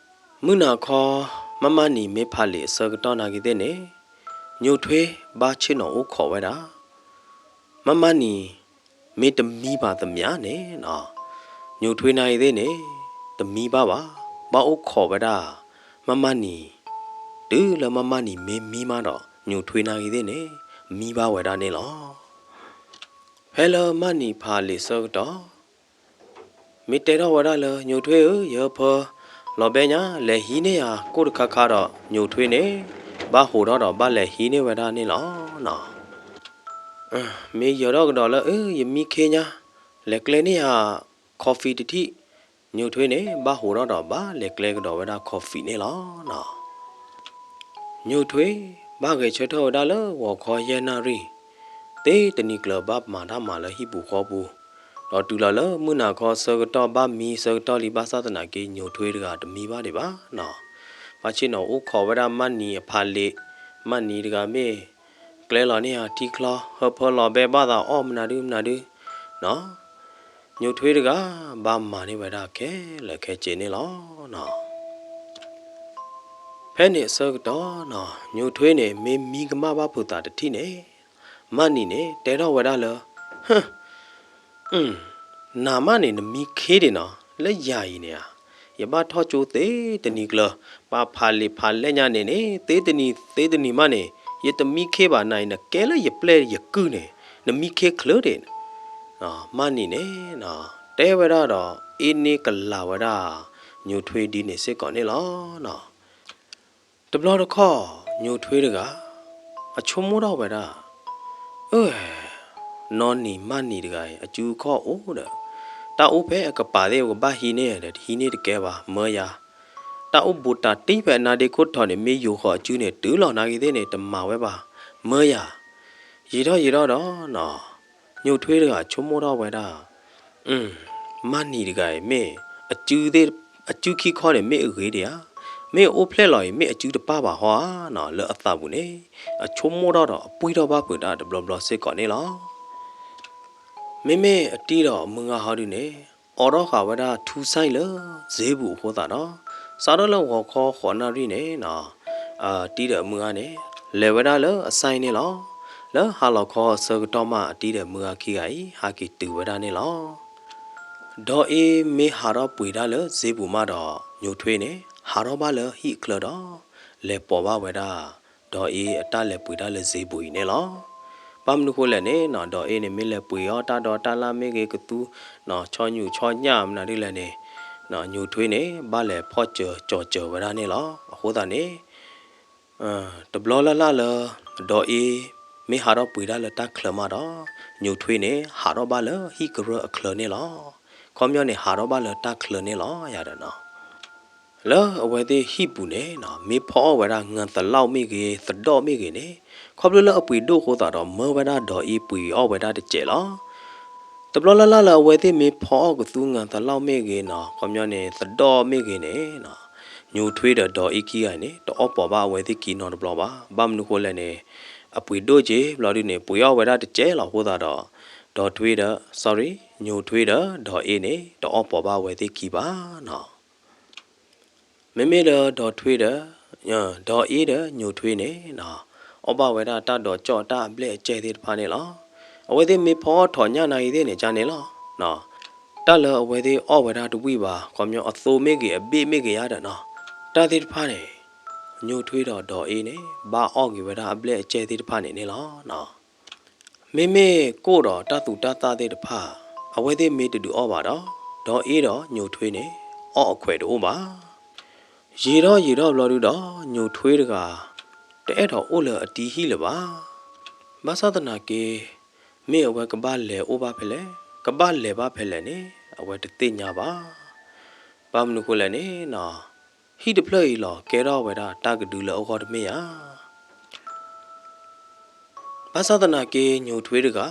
မုၢ်နၤခီ မၢ်မၢ်နံၤမ့ၢ်ဖးလံာ်အဆၢကတီၢ်နၤဂ့ၤသ့ၣ်န့ၣ်, ညိးထွ့ဘၣ်ဆ့ၣ်နီၤအိၣ်ခိးဝဲဒၣ် မၢ်မၢ်နံၤ မ့ၢ်တမံဘၣ်သ့ၣ်ညါန့ၣ်နီၤ, ညိးထွ့နၤဂ့ၤသ့ၣ်န့ၣ် တမံဘၣ်ဘၣ်, ဘၣ်အိၣ်ခိးဝဲဒၣ် မၢ်မၢ်နံၤ, တုၤလၢမၢ်မၢ်နံၤမ့ၢ်မံမးဒီး ညိးထွ့နၤဂ့ၤသ့ၣ်န့ၣ် မံဘၣ်ဝဲဒၣ်န့ၣ်လီၤ. ဖဲလၢမၢ်နံၤဖးလံာ်ဆၢကတီၢ် မ့ၢ်တဲထီၣ်ဝဲဒၣ်လၢ ညိးထွ့ဧၢ, ယဟၢဖၢလီၤဘဲညါ လဲၤဟံးန့ၢ်ယၤကိၣ်တခါခါဒီး ညိးထွ့န့ၣ် ဘၣ်ဟးထီၣ်ဒီးဘၣ်လဲၤဟံးန့ၢ်ဝဲဒၣ်န့ၣ်လီၤနီၤ. မ့ၢ်ယၢၤထီၣ်ကဒီးလၢ အၢ ယမံခ့ညါ လဲၤကျဲန့ၢ်ယၤ coffee တထံၣ်, ညိးထွ့န့ၣ် ဘၣ်ဟးထီၣ်ဒီးဘၣ်လဲၤကျဲကဒီးဝဲဒၣ် coffee န့ၣ်လီၤနီၤ. ညိးထွ့ ဘၣ်ဂဲၤဆၢထၢၣ်ဝဲဒၣ်လၢဂီၤခီယဲၢ်နၣ်ရံၣ်, သ့တနံၤကျၢၤဘၣ်မၤတၢ်မၤလၢဟံၣ်ပူၤဃီပူၤ, ဒီးတုၤလီၤလၢမုၢ်နၤခီဆၢကတီၢ်ဘၣ်မံဆၢကတီၢ်လံဘၣ်ဆၣ်သနာ်က့ ညိးထွ့တဂၤတမံဘၣ်ဒံးဘၣ်နီၤ. ဘၣ်ဆ့ၣ်နီၤအိၣ်ခိးဝဲဒၣ်မၢ်နံၤအဖးလံာ်, မၢ်နံၤတဂၤမ့ၢ်ကျဲလီၤန့ၢ်ယၤထံချီ ဟၢဖၢလီၤဘဲဘၣ်သးအီၣ်မနုၤဒုမနုၤဒုနီၤ. ညိးထွ့တဂၤ ဘၣ်မၤန့ၢ်ဝဲဒၣ်ခဲလၢာ်ခဲဆ့န့ၣ်လီၤနီၤ. ဖဲန့ၣ်အဆၢကတီၢ်နီၤ ညိးထွ့န့ၣ် မ့ၢ်မံကမၣ်ဘၣ်ဖုးသးတထံၣ်န့ၣ် မၢ်နံၤန့ၣ် တဲထီၣ်ဝဲဒၣ်လၢ ဟၢ နၤမးန့ၣ် နမံခ့ဒံးနီၤ လၢယၤအံၤန့ၣ်ဧါ. ယဘၣ်ထီၣ်ကၠိသ့တနံၤကျၢၤ, ပာ်ဖးလံာ်ဖးလဲၢ်ညါန့ၣ်န့ၣ် သ့တနံၤသ့တနံၤမးန့ၣ် ယတမံခ့ဘၣ်နၤအံၤ နကဲလၢယပျဲၢ်ယကုၢ်န့ၣ် နမံခ့ချုးဒံး မၢ်နံၤန့ၣ် တဲဝဲဒၣ်ဒီး အ့ၣ်န့ၢ်ကလၤဝဲဒၣ် ညိးထွ့ဒ်န့ၣ်စ့ၢ်ကီးန့ၣ်လီၤနီၤ. တဘျီတခီၣ် ညိးထွ့တဂၤ အဆိကမိၣ်ထီၣ်ဝဲဒၣ်, အၢ နီၢ်နံၤမၢ်နံၤတဂၤအံၤ အစုအခီၣ်အိၣ်ဒီး တၢ်အိၣ်ဖဲအကပၤသ့ၣ် ပကဘၣ်ဟံးန့ၢ်ဒီး တဟံးန့ၢ်တကဲဘၣ် မၢယၤ, တၢ်အိၣ်ဘူးတၢ်တံၢ်ဖဲအနါဒ့ခိၣ်ထီၣ်န့ၣ် မ့ၢ်ယိၤဃီၤအစုန့ၣ် တုၤလီၤနၤဂ့ၤသ့ၣ်န့ၣ် တမၤဝဲဘၣ်, မၢယၤ, ယံာ်ထီၣ်ယံာ်ထီၣ်ဒီးနီၤ, ညိၣ်ထွ့တဂၤဆိကမိၣ်ထီၣ်ဝဲဒၣ်, မါနံၤတဂၤအံၤမ့ၢ်, အစုခံခီန့ၣ် မ့ၢ်အဂ့ၤဒံးဧါ, မ့ၢ်အအိၣ်ဖျဲၣ်လီၤအံၤ မ့ၢ်အစုတပၢ်ဘၣ်ဟီဧါနီၤ, လၢအသးပူၤန့ၣ် အဆိကမိၣ်ထီၣ်ဒီးအပှ့ၤထီၣ်ဘၣ်ဖုးတၢ်တဘျီဘျီစ့ၢ်ကီးန့ၣ်လီၤ. မ့မ့ၢ်အတံၤဒီးအမုၢ်ဂၤဟီဒုန့ၣ်, အိးထီၣ်ဃာ်ဝဲဒၣ်ထူစဲလၢစ့ပူၤအဃိသတးဒီး, စးထီၣ်လၢဂီၤခီဃိးနၣ်ရံၣ်န့ၣ်နီၤ, အတံၤဒီးအမုၢ်ဂၤန့ၣ်, လဲၤဝဲဒၣ်လၢအစဲန့ၣ်လီၤ. လၢဟါလီၤခီအဆၢကတီၢ်မး အတံၤဒီးအမုၢ်ဂၤခံဂၤအံၤ ဟးက့ၤတုၤဝဲဒၣ်န့ၣ်လီၤ. ဒီးအ့မ့ၢ်ဟးထီၣ်ပှ့ၤတၢ်လၢစ့ပူၤမးဒီး, ညိၣ်ထွ့န့ၣ် ဟးထီၣ်ဘၣ်လၢဟံၣ်အချၢဒီး, လဲၤပိာ်ဘၣ်ဝဲဒၣ် ဒီးအ့အတၢ်လဲၤပှ့ၤတၢ်လၢစ့ပူၤအံၤန့ၣ်လီၤ. ဘၣ်မနုၤဃိလဲၣ်န့ၣ်နီၤ, ဒီးအ့န့ၣ် မ့ၢ်လဲၤပှ့ၤအီၣ်တၢ်ဒီတၢ်လၢ်မ့ၢ်ဂ့ၤ ကသူ, ဆီညူးဆီညၣ်မနုၤဒ်လဲၣ်န့ၣ်, ညိၣ်ထွ့န့ၣ် ဘၣ်လဲၤဖီၣ်စၢၤကၠီၤစၢၤဝဲဒၣ်န့ၣ်လီၤ. အဃိသတးန့ၣ် တဘျီလၢ်လၢ်လၢ ဒီးအ့ မ့ၢ်ဟးထီၣ်ပှ့ၤတၢ်လၢတၢ်ချၢမးဒီး, ညိၣ်ထွ့န့ၣ် ဟးထီၣ်ဘၣ်လၢဟံၣ်ကရၢၢ်အချၢန့ၣ်လီၤ. ခီပညီန့ၣ် ဟးထီၣ်ဘၣ်လၢတၢ်ချၢန့ၣ်လီၤယၤဒီးနီၤ. လၢအဝဲသ့ၣ်ဟံၣ်ပူၤန့ၣ်နီၤ, မ့ၢ်ဖီအီၣ်ဝဲဒၣ် ငၣ်သလီၣ်မ့ၢ်ဂ့ၤ သဒီၣ်မ့ၢ်ဂ့ၤန့ၣ်, ခီဖျိလၢအပှ့ၤဒိၣ်အဃိသတးဒီး မၢဝဲဒၣ်ဒီးအ့ပှ့ၤအီၣ်ဝဲဒၣ်တစဲးလီၤ. တဘျီလၢ်လၢ်လၢအဝဲသ့ၣ်မ့ၢ်ဖီအီၣ်ကသူ ငၣ်သလီၣ်မ့ၢ်ဂ့ၤနီၤ, ခီပညီန့ၣ် သဒီၣ်မ့ၢ်ဂ့ၤန့ၣ်နီၤ, ညိၣ်ထွ့ဒီးဒီးအ့ခံဂၤန့ၣ် တအီၣ်ပိာ်ဘၣ်အဝဲသ့ၣ်ခံနီတဘျီဘၣ်. ဘၣ်မနုၤဃိလဲၣ်န့ၣ်, အပှ့ၤဒိၣ်က့ၤဘျီဒုန့ၣ် ပှ့ၤအီၣ်ဝဲဒၣ်တစဲးလီၤအဃိသတးဒီး, ဒီးထွ့ဒီး, sorry, ညိၣ်ထွ့ဒီးဒီးအ့န့ၣ် တအီၣ်ပိာ်ဘၣ်အဝဲသ့ၣ်ခံဘၣ်နီၤ. မ့မ့ၢ်လၢဒီးထွ့ဒီး, ဒီးအ့ဒီးညိၣ်ထွ့န့ၣ်နီၤ, အီၣ်ဘၣ်ဝဲဒၣ်တၢ်ဒိးကၠီၣ်တၢ်အဘျဲၣ်အကဲၢ်သ့ၣ်တဖၣ်န့ၣ်လီၤ. အဝဲသ့ၣ်မ့ၢ်ဖီအီၣ်ထီၣ်ညၣ်နာ်ဂ့ၤသ့ၣ်န့ၣ် ကန့ၣ်လီၤ. တၢ်လၢအဝဲသ့ၣ်အီၣ်ဝဲဒၣ်တဝံၣ်ဘၣ်, ခီပညီအသိမ့ၢ်ဂ့ၤ အဘ့ၣ်မ့ၢ်ဂ့ၤယါဒီးနီၤ, တၢ်သ့ၣ်တဖၣ်န့ၣ် ညိၣ်ထွ့ဒီးဒီးအ့န့ၣ် ဘၣ်အီၣ်က့ၤဝဲဒၣ်အဘျဲၣ်အကဲၢ်သ့ၣ်တဖၣ်န့ၣ်န့ၣ်လီၤ. မ့မ့ၢ်ကိၣ်ဒီးတၢ်သူတၢ်သၣ်သ့ၣ်တဖၣ်, အဝဲသ့ၣ်မ့ၢ်တဒုးအီၣ်ဘၣ်ဒီး, ဒီးအ့ဒီးညိၣ်ထွ့န့ၣ် အီၣ်အခွဲးတအိၣ်ဘၣ်. ယံာ်ထီၣ်ယံာ်ထီၣ်ဘျီဒုဒီး ညိၣ်ထွ့တဂၤ တအဲၣ်ဒိးအိၣ်လၢအတံၤဟံၣ်လၢၤဘၣ်. ဘၣ်ဆၣ်သနာ်က့ မ့ၢ်အဝဲကဘၣ်လဲၤအိၣ်ဘၣ်ဖဲလဲၣ်, ကဘၣ်လဲၤဘၣ်ဖဲလဲၣ်န့ၣ် အဝဲတသ့ၣ်ညါဘၣ်. ဘၣ်မနုၤဃိလဲၣ်န့ၣ်နီၤ, ဟံၣ်တဖျၢၣ်အံၤလီၤ ကဲထီၣ်ဝဲဒၣ်တၢ်ကဒုလၢအဂီၢ်တမ့ၢ်ဧါ. ဘၣ်ဆၣ်သနာ်က့ ညိၣ်ထွ့တဂၤ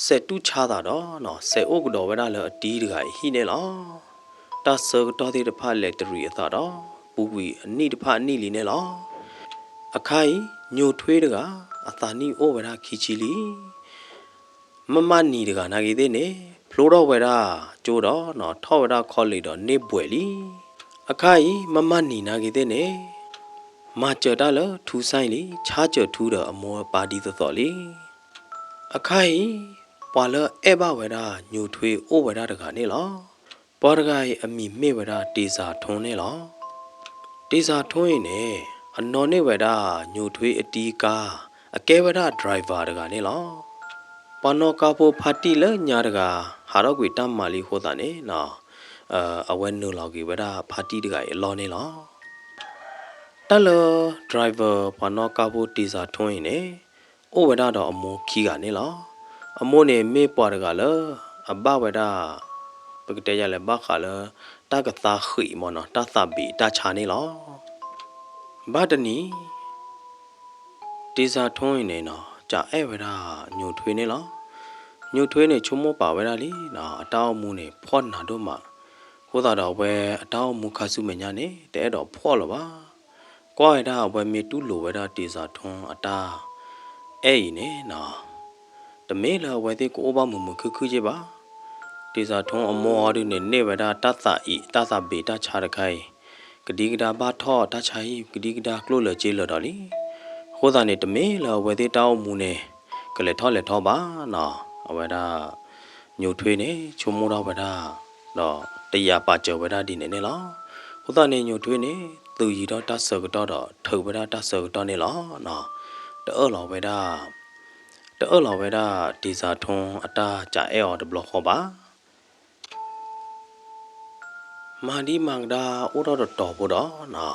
စဲးတူၢ်ဆါသးဒီးနီၤ, စဲးအိၣ်ကဒီးဝဲဒၣ်လၢအတံၤတဂၤအံၤဟံၣ်န့ၣ်လီၤ. တၢ်ဆၢကတီၢ်သ့ၣ်တဖၣ်လဲၤတရံးအသးဒီး ပူၤကွံာ်အနံၣ်တဖၣ်အနံၣ်လံန့ၣ်လီၤ. အခါအံၤ ညိၣ်ထွ့တဂၤ အသးနံၣ်အိၣ်ဝဲဒၣ်ခံဆံလံ. မမၢ်နံၤတဂၤနာ်ဂ့ၤသ့ၣ်န့ၣ် ဖျိထီၣ်ဝဲဒၣ်ကၠိဒီးနီၤ, ထီၣ်ဝဲဒၣ် college ဒီးန့ၢ်ဘွဲ့လံ. အခါအံၤ မမၢ်နံၤနာ်ဂ့ၤသ့ၣ်န့ၣ် မၤစၢၤတၢ်လၢထူစဲလံ, ဆါစၢၤထူဒီးအမိၢ်အပၢ်ဒ်သိးသိးလံ. အခါအံၤ ပှၤလၢအဲၣ်ဘၣ်ဝဲဒၣ်ညိၣ်ထွ့အိၣ်ဝဲဒၣ်တဂၤန့ၣ်လီၤ. ပှၤတဂၤအံၤအမံၤမ့ၢ်ဝဲဒၣ်တ့ၢ်စၢ်ထူန့ၣ်လီၤ. တ့ၢ်စၢ်ထူအံၤန့ၣ် အနီၣ်န့ၢ်ဝဲဒၣ်ညိၣ်ထွ့အတံၤကါ, အကဲဝဲဒၣ် driver တဂၤန့ၣ်လီၤ. ပှၤနီၣ်ကါဖိဖါတံၢ်လၢညါတဂၤ ဟးထီၣ်ကွံာ်တၢ်မၤလံအဃိသတးန့ၣ်နီၤ, အဝဲနုာ်လီၤက့ၤဝဲဒၣ်ဖါတံၢ်တဂၤအံၤအလီၢ်န့ၣ်လီၤ. တၢ်လၢ driver ပှၤနီၣ်ကါဖိတ့ၢ်စၢ်ထူအံၤန့ၣ် အိၣ်ဝဲဒၣ်ဒီးအမိၢ်ခံဂၤန့ၣ်လီၤ. အမိၢ်န့ၣ်မ့ၢ်ပှၤတဂၤလၢ အဘၣ်ဝဲဒၣ် ပကတဲယၤလဲၣ် ဘၣ်ဃးလၢ တၢ်ကသါဃံးမ့ၢ်နီၤ, တၢ်သးဘ့ၣ်တၢ်ဆါန့ၣ်လီၤ. ဘၣ်တနံၤ တ့ၢ်စၢ်ထူအံၤန့ၣ်နီၤ ကအဲၣ်ဝဲဒၣ်ညိၣ်ထွ့န့ၣ်လီၤ. ညိၣ်ထွ့န့ၣ် ဆိကမိၣ်ပာ်ဝဲဒၣ်လံနီၤ, အတၢ်အိၣ်မူန့ၣ် ဖှီၣ်နးဒိၣ်မး, အဃိသတးဒီးအဝဲအတၢ်အိၣ်မူခါဆူမဲာ်ညါန့ၣ် တအဲၣ်ဒိးဖှီၣ်လၢၤဘၣ်. ကွၢ်ဝဲဒၣ်အဝဲမ့ၢ်တူၢ်လိာ်ဝဲဒၣ်တ့ၢ်စၢ်ထူအတၢ်အဲၣ်အံၤန့ၣ်နီၤ, တမ့ၢ်လၢအဝဲသ့ၣ်ကအိၣ်ဘၣ်မုာ်မုာ်ခုၣ်ခုၣ်က့ဘၣ်. တ့ၢ်စၢ်ထူအမိၢ်အီၤဒုန့ၣ် န့ၢ်ဝဲဒၣ်တၢ်သးအံၤ တၢ်သးဘ့ၣ်တၢ်ဆါတခါအံၤ, ကဒံကဒါဘၣ်ထီၣ်တၢ်ဆါဟံၣ် ကဒံကဒါကျိၣ်လၢာ်စ့လၢာ်ဒီးလံ. အဃိသတးန့ၣ် တမ့ၢ်လၢအဝဲသ့ၣ်တၢ်အိၣ်မူန့ၣ် ကလဲၤထီၣ်လဲၤထီဘၣ်နီၤ. အဝဲဒၣ် ညိၣ်ထွ့န့ၣ် ဆိကမိၣ်ထီၣ်ဝဲဒၣ် ဒီးတယာ်ပာ်စၢၤဝဲဒၣ်ဒ်န့ၣ်န့ၣ်လီၤ. အဃိသတးန့ၣ် ညိၣ်ထွ့န့ၣ် သုးယံၤထီၣ်တၢ်ဆၢကတီၢ်ဒီး ထုးဝဲဒၣ်တၢ်ဆၢကတီၢ်န့ၣ်လီၤ. တအၢၣ်လီၤဝဲဒၣ် တအၢၣ်လီၤဝဲဒၣ်တ့ၢ်စၢ်ထူအတၢ်ကအဲၣ်အီၤတဘျီဃီဘၣ်. မၤဒံးမၤကဒါအိၣ်ထီၣ်တတီၤဖိဒီးနီၤ,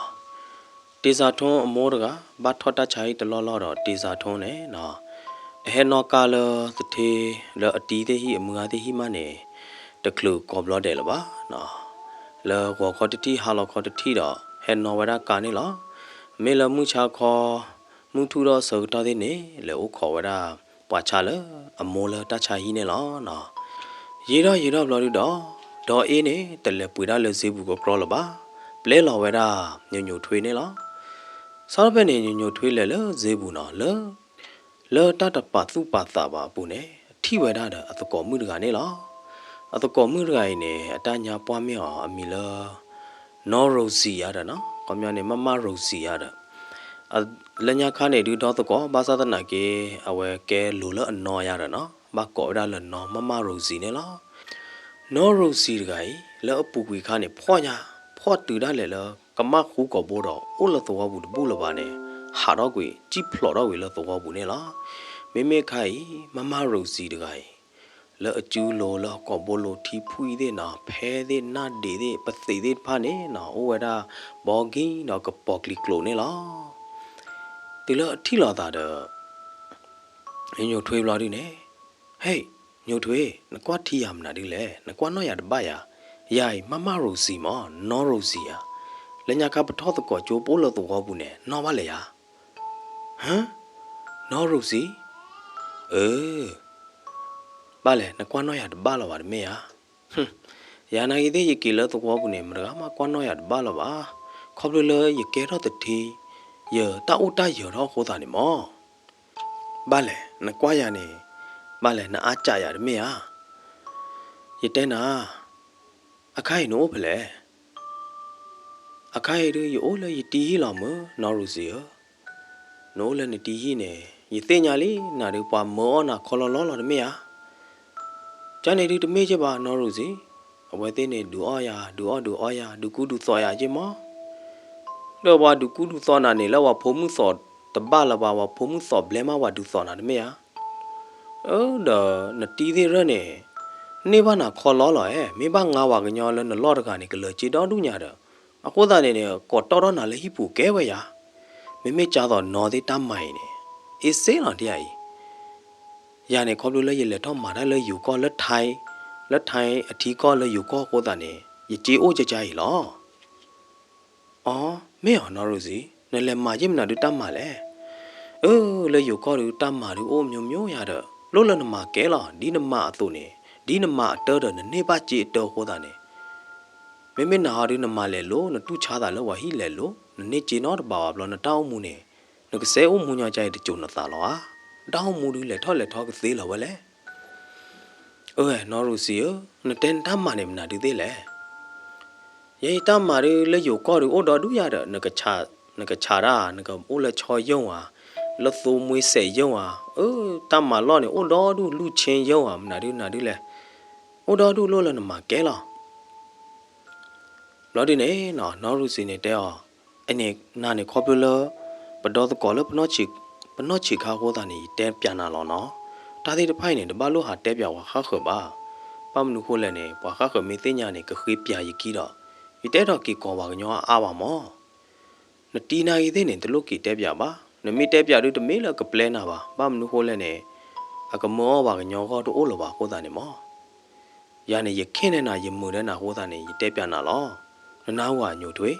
တ့ၢ်စၢ်ထူအမိၢ်တဂၤ ဘၣ်ထီၣ်တၢ်ဆါဟံၣ်တလီၢ်လီၢ်ဒီး တ့ၢ်စၢ်ထူန့ၣ်နီၤ, အဟဲနီၣ်ကါလၢသထ့ လၢအတံၤသ့ၣ်ဟံၣ် အမုၢ်ဂၤသ့ၣ်ဟံၣ်မးန့ၣ် တချုးကိးဘျီဒဲးလၢၤဘၣ်နီၤ. လၢဂီၤခီတထံၣ် ဟါလီၤခီတထံၣ်ဒီး ဟဲနီၣ်ဝဲဒၣ်ကါန့ၣ်လီၤ. မ့ၢ်လၢမုၢ်ဆါခီ မုၢ်ထူၣ်ထီၣ်ဆၢကတီၢ်သ့ၣ်န့ၣ် လဲၤအိၣ်ခိးဝဲဒၣ် ပှၤဆါလၢအမိၢ်လၢတၢ်ဆါဟံၣ်န့ၣ်လီၤ. ယံာ်ထီၣ်ယံာ်ထီၣ်ဘျီဒုဒီး ဒီအ့န့ၣ် တလဲၤပှ့ၤဒၣ်လၢစ့ပူၤကကြီလၢၤဘၣ်, ပျဲလီၤဝဲဒၣ် ညိၣ်ညိၣ်ထွ့န့ၣ်လီၤ. စးထီၣ်ဖဲန့ၣ် ညိၣ်ညိၣ်ထွ့လဲၤလၢစ့ပူၤနီၤ လၢ လၢတၢ်တပာ်သူၣ်ပာ်သးဘၣ်အပူၤန့ၣ် ထံၣ်ဝဲဒၣ်ဒီးအသကိးမုၣ်တဂၤန့ၣ်လီၤ. အသကိးမုၣ်တဂၤအံၤန့ၣ် အတၢ်ညါပှၢ်မ့ၢ်အီၤအမံၤလၢ နီၢ်ရိစံယၤဒီးနီၤ, ခီပညီန့ၣ် မမရိစံယၤဒီး လၢညါခါန့ၣ်ဒုဒီသကိး ဘၣ်ဆၣ်သနာ်က့ အဝဲကဲလိၤလၢအနီၢ်ယၤဒီးနီၤ, ဘၣ်ကိးဝဲဒၣ်လၢနီၢ်မမရိစံန့ၣ်လီၤ. နီၢ်ရိစံတဂၤအံၤ လၢအပူၤကွံာ်အခါန့ၣ် ဖှီၣ်ညါ, ဖှီၣ်တုၤဒၣ်လဲာ်လၢ ကမၣ်ဃူကိာ်ဘိဒီး အိၣ်လၢသဝီပူၤတဘူၣ်လၢၤဘၣ်န့ၣ် ဟးထီၣ်ကွံာ် စံၣ်ဖျိးထီၣ်ကွံာ်လၢသဝီပူၤန့ၣ်လီၤ. မ့မ့ၢ်အခါအံၤ မမရိစံတဂၤအံၤ လၢအစုလိၤလၢအကိာ်ဘိလိၤထံဖှံသ့ၣ်နီၤ, ဖဲသ့ၣ်နၢ်ဒံးသ့ၣ် ပသံးသ့ၣ်တဖၣ်န့ၣ်နီၤ အိၣ်ဝဲဒၣ်ဘီကံဒီးကပီၤကျံၤကျိၤန့ၣ်လီၤ. တုၤလၢအထံၣ်လိာ်သးဒီး ညိၣ်ညိၣ်ထွ့ဘျီဒုန့ၣ်, ဟဲ, ညိၣ်ထွ့, နကွၢ်ထံယၤမနုၤဒုလဲၣ်, နကွၢ်နီၣ်ယၤတဘၣ်ယၤ, ယၤအံၤ မမရိစံမး, နီၢ်ရိစံယၤ, လၢညါခါပထီၣ်သကိးကၠိပအိၣ်လၢသဝီပူၤန့ၣ် နီၣ်ဘၣ်လဲၣ်ယၤ. ဟၢ, နီၢ်ရိစံ, အၢ ဘၣ်လဲၣ် နကွၢ်နီၣ်ယၤတဘၣ်လၢၤဘၣ်တမ့ၢ်ဧါ. ယၤနာ်က့သ့ၣ် ယက့ၤလၢသဝီပူၤန့ၣ် မတဂၤမးကွၢ်နီၣ်ယၤတဘၣ်လၢၤဘၣ်. ခီဖျိလၢယကဲထီၣ်သထ့, ယတၢ်အိၣ်တၢ်ယၢၤထီၣ်အဃိသတးန့ၣ်မး. ဘၣ်လဲၣ် နကွၢ်ယၤန့ၣ်, ဘၣ်လဲၣ် နအါကၠးယၤတမ့ၢ်ဧါ. ယတဲနၤ, အခါအံၤနအိၣ်ဖဲလဲၣ်. အခါအံၤဒု ယအိၣ်လၢယတံၤဟံၣ်လီၤမုၢ် နီၢ်ရိစံဧၢ. နအိၣ်လၢနတံၤဟံၣ်န့ၣ် ယသ့ၣ်ညါလံ နၤဒုးပှၤမၢအီၣ်နၤခီလီလီလီၤတမ့ၢ်ဧါ. ကန့ၣ်ဒုတမ့ၢ်က့ဘၣ် နီၢ်ရိစံ, အဝဲသ့ၣ်န့ၣ် ဒုးအီၣ်ယၤ ဒုးအီၣ်ဒုးအီယၤ ဒုးကူဒုးသိးယၤက့မး. ဒီးပှၤဒုးကူဒုးသိးနၤန့ၣ် လၢပှၤဖိမုၣ်သိးတဘၣ်လၢၤဘၣ် ပှၤဖိမုၣ်သိးဘျဲမး ပှၤဒုးသိးနၤတမ့ၢ်ဧါ. အၢ ဒီးနတံၤသ့ၣ်ရၢၢ်န့ၣ် န့ၢ်ဘၣ်နၤခီလီလီၤဧါ. မ့ၢ်ဘၣ်ငါဝၤကညီလၢနလီၢ်တဂၤန့ၣ် ကလၢၤစ့ဒီဒူၣ်ညါဒီး အဃိသတးန့ၣ်န့ၣ် ကိးတီၢ်ထီၣ်နၤလၢဟံၣ်ပူၤကဲဝဲယၤ. မ့မ့ၢ်ကၢသိးနီၢ်သ့ၣ်တၢ်မၤအံၤန့ၣ် အ့စ့လီၤဒ်အံၤ. ယၤန့ၣ် ခီဖျိလၢယလဲၤထီၣ်မၤတၢ်လၢယိၤကီၢ်လၢ Thai, လၢ Thai အထံကီၢ်လၢယိၤကီၢ်အဃိသတးန့ၣ် ယစ့အိၣ်ကကါအံၤလီၤ. အီ မ့ၢ်အီၤ နီၢ်ရိစံ, နလဲၤမၤယ့ၢ်မနုၤဒုးတၢ်မၤလဲၣ်. အၢ လၢယိၤကီၢ်ဒုးတၢ်မၤဒုးအိၣ်မျိုးမျိုးယၤဒီး လိၣ်လၢနမၤကဲလီၤ. ဒ်နမၤအသိးန့ၣ် ဒ်နမၤအတၢ်ဒီး နန့ၢ်ဘၣ်စ့အတၢ်အဃိသတးန့ၣ် မ့မ့ၢ်နၤဟီဒုးနမၤလဲၤလိၤ နတူၢ်ဆါသးလၢပှၤဟံၣ်လဲၤလိၤ နန့ၢ်စ့နီတဘးဘၣ်ဘျီ နတၢ်အိၣ်မူန့ၣ် နကစဲးအိၣ်မူညီကါအံၤတစိၤနသးလီၤဧါ. နတၢ်အိၣ်မူဒုးလဲၤထီၣ်လဲၤထီကသ့လီၤဝဲလဲၣ်. အၢ နီၢ်ရိစံဧၢ, နတဲနတၢ်မၤန့ၣ်မနုၤဒုးသ့လဲၣ်. ယဲယတၢ်မၤဒုးလၢယိၤကီၢ်ဒုးအိၣ်ဒီဒူၣ်ယၤဒီး နကဆးတၢ် နကအိၣ်လၢဆီယိၣ်ဧါ, လၢသိမှ့စဲးယိၣ်ဧါ, အၢ တၢ်မၤလီၢ်န့ၣ် အိၣ်ဒီဒူၣ် လူၢ်ဆ့ယိၣ်ဧါ မနုၤဒုးနၤဒုးလဲၣ်. အိၣ်ဒီဒူၣ်လိၣ်လၢနမၤကဲလီၤ. ဘျီဒုးန့ၣ်နီၢ် နီၢ်ရိစံန့ၣ်တဲအီၤ, အန့ၣ် နၤန့ၣ်ခီဖျိလၢ ပဒီသကိးလၢ ပနီၢ်ဆံးခါအဃိသတးန့ၣ် ယတဲပၠးနၤလီၤနီၤ. တၢ်သ့ၣ်တဖၣ်အံၤန့ၣ် တဘၣ်လိၣ်ဟးတဲပၠးပှၤဃၣ်ဃၢၤဘၣ်. ဘၣ်မနုၤဃိလဲၣ်န့ၣ် ပှၤဃၣ်ဃၢၤမ့ၢ်သ့ၣ်ညါန့ၣ် ကဃ့ပၠးယခံဒီး ယတအဲၣ်ဒိးက့ၤကိးပှၤကညီအါအါဘၣ်မး. နတံၤနာ်ဂ့ၤသ့ၣ်န့ၣ် တလိၣ်က့ၤတဲပၠးဘၣ်. နမ့ၢ်တဲပၠးဒုးတမ့ၢ်လၢကပျဲနၤဘၣ်. ဘၣ်မနုၤဃိလဲၣ်န့ၣ် အကမၢအီၣ်ပှၤကညီဂီၢ်တအိၣ်လၢၤဘၣ်အဃိသတးန့ၣ်မး. ယၤန့ၣ် ယခ့ၣ်နဲနၤ ယမုာ်ဒဲနၤအဃိသတးန့ၣ် ယတဲပၠးနၤလီၤ. နနၢ်ဟူဧါ ညိၣ်ထွ့.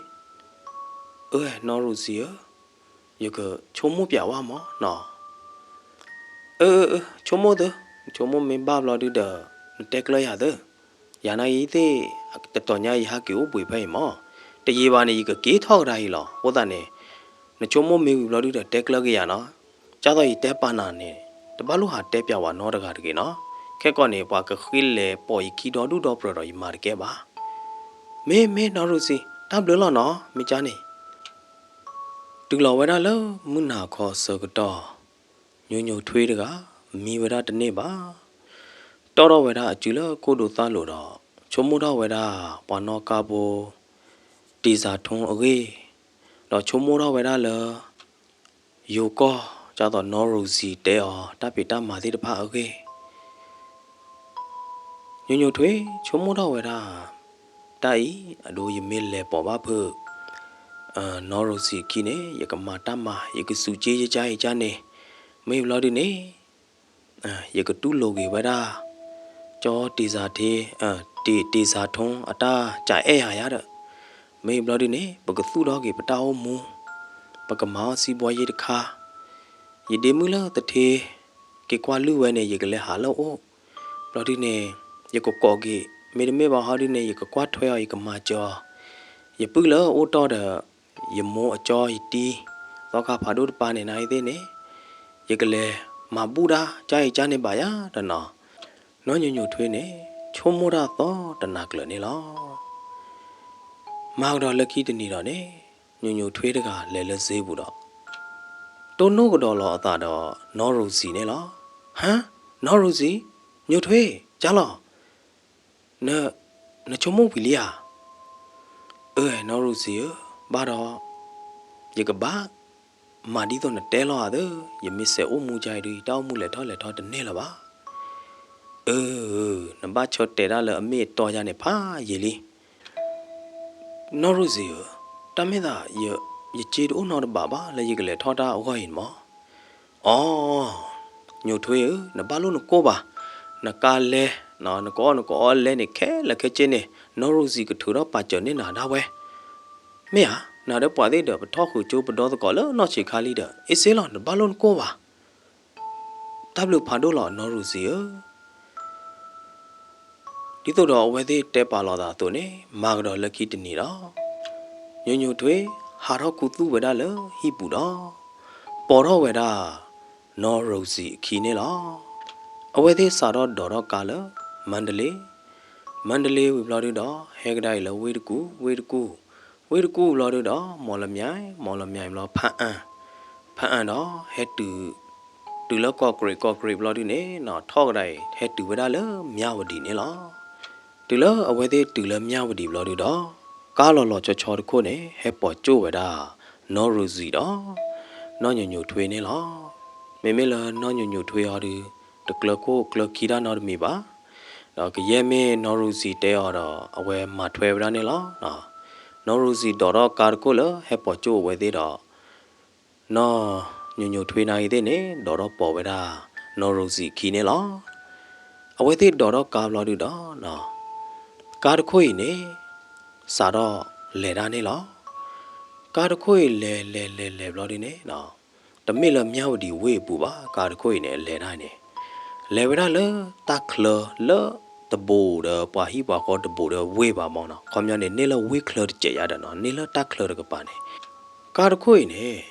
အၢ နီၢ်ရိစံဧၢ, ယကဆိကမိၣ်ပၠးဝဲမးနီၤ. အၢ အၢ အၢ ဆိကမိၣ်သု, နဆိကမိၣ်မ့ၢ်ဘၣ်ဘျီဒုဒီး နတဲကျၢၤယၤသု. ယၤနာ်ဂ့ၤသ့ၣ် တတီၤညါယဟးက့ၤအိၣ်ဘှံးဖဲအံၤမး, တယံာ်ဘၣ်န့ၣ် ယကက့ၤထီၣ်ကဒါအံၤလီၤ. အဃိသတးန့ၣ် နဆိကမိၣ်မ့ၢ်ဝံၤဘျီဒုဒီး တဲကျၢၤက့ၤယၤနီၤ. ကၢ်သိးယတဲပာ်နၤန့ၣ် တဘၣ်လိၣ်ဟးတဲပၠးပှၤနီတဂၤတဂ့ၤနီၤ. ခဲကီးန့ၣ် ပှၤကဃ့လဲၤပိာ်ယခံဒီဒူၣ်ဒီပြၢၤဒီး ယမၤတကဲဘၣ်. မ့ၢ် မ့ၢ် နီၢ်ရိစံ, တၢ်ဘျုးလီၤနီၤ မ့ၢ်ကၢ်န့ၣ်. တုၤလီၤဝဲဒၣ်လၢမုၢ်နၤခီဆၢကတီၢ်, ညိၣ်ညိၣ်ထွ့တဂၤ မံဝဲဒၣ်တန့ၢ်ဘၣ်. တီၣ်ထီၣ်ဝဲဒၣ်အစုလၢခိၣ်ဒိၣ်သၣ်လိၤဒီး ဆိကမိၣ်ထီၣ်ဝဲဒၣ်ပှၤနီၣ်ကါဖိ တ့ၢ်စၢ်ထူအဂ့ၢ်, ဒီးဆိကမိၣ်ထီၣ်ဝဲဒၣ်လၢ ယိၤကီၢ် ကၢ်သိးနီၢ်ရိစံတဲအီၤ တၢ်ဖံးတၢ်မၤသ့ၣ်တဖၣ်အဂ့ၢ် ညိၣ်ညိၣ်ထွ့ဆိကမိၣ်ထီၣ်ဝဲဒၣ်, တၢ်အံၤ အဒိယမ့ၢ်လဲၤပိာ်ဘၣ်ဖုး နီၢ်ရိစံအခံန့ၣ် ယကမၤတၢ်မၤ ယကစူးက့ယကါအံၤကၢ်န့ၣ်, မ့ၢ်ဘျီဒုန့ၣ် ယကတူၢ်လိာ်က့ၤဝဲဒၣ် ကၠီတ့ၢ်စၢ်ထူ, တ့ၢ်စၢ်ထူအတၢ်ကအဲၣ်ယၤယၤဒီး, မ့ၢ်ဘျီဒုန့ၣ် ပကသူၣ်ထီၣ်က့ၤပတၢ်အိၣ်မူ, ပကမၤအီၣ်စံးဘှီယ့ၣ်တခါ, ယဒ့မုၣ်လၢသထ့ က့ၤကွၢ်လုၢ်ဝဲန့ၣ် ယကလဲၤဟးလၢအအိၣ်, ဘျီဒုန့ၣ် ယကကိးက့ၤ, မ့တမ့ၢ်ဘၣ်ဟီဒုန့ၣ် ယကကွၢ်ထွဲအီၤ ယကမၤစၢၤအီၤ, ယပုၢ်လၢအအိၣ်တီၢ်ဒီး ယမိၢ်အကၠီယတံၤ, သီခါဖးဒိၣ်တပၤန့ၣ် နၤအံၤသ့ၣ်န့ၣ် ယကလဲၤမၤဘူၣ်တၢ် ကၢ်အံၤကၢ်န့ၣ်ဘၣ်ယၤဒီးနီၤ, နီၢ်ညိၣ်ညိၣ်ထွ့န့ၣ် ဆိကမိၣ်တၢ်သီတနၤကျၢၤန့ၣ်လီၤ. မၤကဒီးလၢခံတနံၤဒီးန့ၣ် ညိၣ်ညိၣ်ထွ့တဂၤလဲၤလၢစ့ပူၤဒီး တိၢ်နီၣ်ကဒီးလီၤအသးဒီး နီၢ်ရိစံၤန့ၣ်လီၤ. ဟါ, နီၢ်ရိစံၤ, ညိၣ်ထွ့, ကၢ်လီၤ, န, နဆိကမိၣ်ဝံၤလံဧါ. အၢ နီၢ်ရိစံၤဧၢ, ဘၣ်ဒီး ယကဘၣ်မၤဒ်သိးနတဲလီၤဧါသၢ, ယမ့ၢ်စဲးအိၣ်မူကၢ်အံၤဒုး ယတၢ်အိၣ်မူလဲၤထီၣ်လဲၤထီတန့ၢ်လၢၤဘၣ်. အၢ, နဘၣ်ဆၢတဲာ်ဒၣ်လၢအမ့ၢ်အတီယါန့ၣ်ဖးယံာ်လံ. နီၢ်ရိစံၤဧၢ, တၢ်မ့ၢ်သး ယစ့တအိၣ်နီတဘးဘၣ်လၢယကလဲၤထီၣ်တၢ်အဂီၢ်အံၤန့ၣ်မး. အိ, ညိၣ်ထွ့ဧၢ, နဘၣ်လိၣ်နကိၢ်ဘၣ်, နကါလဲ, နကအီၣ်နကအီလဲန့ၣ် ခဲလၢာ်ခဲဆ့န့ၣ် နီၢ်ရိစံၤကထုးထီၣ်ပာ်စၢၤန့ၢ်နၤဒၣ်ဝဲ. မ့ၢ်ဧါ, နၤဒီးပှၤသ့ၣ်ဒီး ပထီၣ်ဃုာ်ကၠိပဒီသကိးလၢနီၢ်ဆံးခါလံဒီး အ့ၣ်စ့လီၤ နဘၣ်လိၣ်နကိၢ်ဘၣ်. တၢ်ဘျုးဖးဒိၣ်လီၤ နီၢ်ရိစံၤဧၢ. ဒ်သိးဒီးအဝဲသ့ၣ်တဲပာ်လီၤသးအသိးန့ၣ် မၤကဒီးလၢခံတနံၤဒီး ညိၣ်ညိၣ်ထွ့ ဟးထီၣ်ခူသူၣ်ဝဲဒၣ်လၢဟံၣ်ပူၤဒီး ပိာ်ထီၣ်ဝဲဒၣ် နီၢ်ရိစံၤအခံန့ၣ်လီၤ. အဝဲသ့ၣ်စးထီၣ်ဒိးထီၣ်ကါလၢ မါဒလ့, မါဒလ့ဝံၤဘျီဒုဒီး ဟဲကဒါအံၤလၢဝ့ၢ်တကူၣ်, ဝ့ၢ်တကူၣ်, ဝ့ၢ်တကူၣ်ဘျီဒုဒီး မီၢ်လမၠဲ, မီၢ်လမၠဲဘျီ ဖးအၣ်, ဖးအၣ်ဒီး ဟဲတုၤ တုၤလၢကီၢ်ကရံး, ကီၢ်ကရံးဘျီဒုန့ၣ် ထီၣ်ကဒါအံၤ ဟဲတုၤဝဲဒၣ်လၢမၠၣ်ဝတံၤန့ၣ်လီၤ. တုၤလၢအဝဲသ့ၣ်တုၤလၢမၠၣ်ဝတံၤဘျီဒုဒီး ကါလီၤလီၤဆီဆီတခိၣ်န့ၣ် ဟဲပိာ်ကၠိၣ်ဝဲဒၣ် နီၢ်ရိစံၤဒီး နီၢ်ညိၣ်ညိၣ်ထွ့န့ၣ်လီၤ. မ့မ့ၢ်လၢနီၢ်ညိၣ်ညိၣ်ထွ့အီၤဒု တကျၢၤခိၣ်ကျၢၤခံတၢ်နီတမံၤဘၣ်. ဒီးကယဲၢ်မ့ၢ်နီၢ်ရိစံၤတဲအီၤဒီး အဝဲမၤထွဲဝဲဒၣ်န့ၣ်လီၤ. နီၢ်ရိစံၤဒိးထီၣ်ကါတခိၣ်လၢဟဲပိာ်ကၠိၣ်အဝဲသ့ၣ်ဒီး နီၢ်ညိၣ်ညိၣ်ထွ့နၤအံၤသ့ၣ်န့ၣ် ဒိးထီၣ်ပိာ်ဝဲဒၣ် နီၢ်ရိစံၤအခံန့ၣ်လီၤ. အဝဲသ့ၣ်ဒိးထီၣ်ကါဘျီဒုဒီး ကါတခိၣ်အံၤန့ၣ် စးထီၣ်လဲၤတၢ်န့ၣ်လီၤ. ကါတခိၣ်အံၤလဲၤလဲၤလဲၤလဲၤဘျီဒုန့ၣ် တမ့ၢ်လၢမၠၣ်ဝတံၤဝ့ၢ်အပူၤဘၣ်, ကါတခိၣ်အံၤန့ၣ် အလဲၤတၢ်န့ၣ် လဲၤဝဲဒၣ်လၢတၢ်ချၢလၢတဘူးဒီးပှၤဟံၣ်ပှၤဃီတဘူးဒီးဝ့ၢ်ဘၣ်မးနီၤ, ခီပညီန့ၣ် န့ၢ်လၢဝ့ၢ်ချၢတစဲးယါဒီးနီၤ, န့ၢ်လၢတၢ်ချၢတကပၤန့ၣ် ကါတခိၣ်အံၤန့ၣ်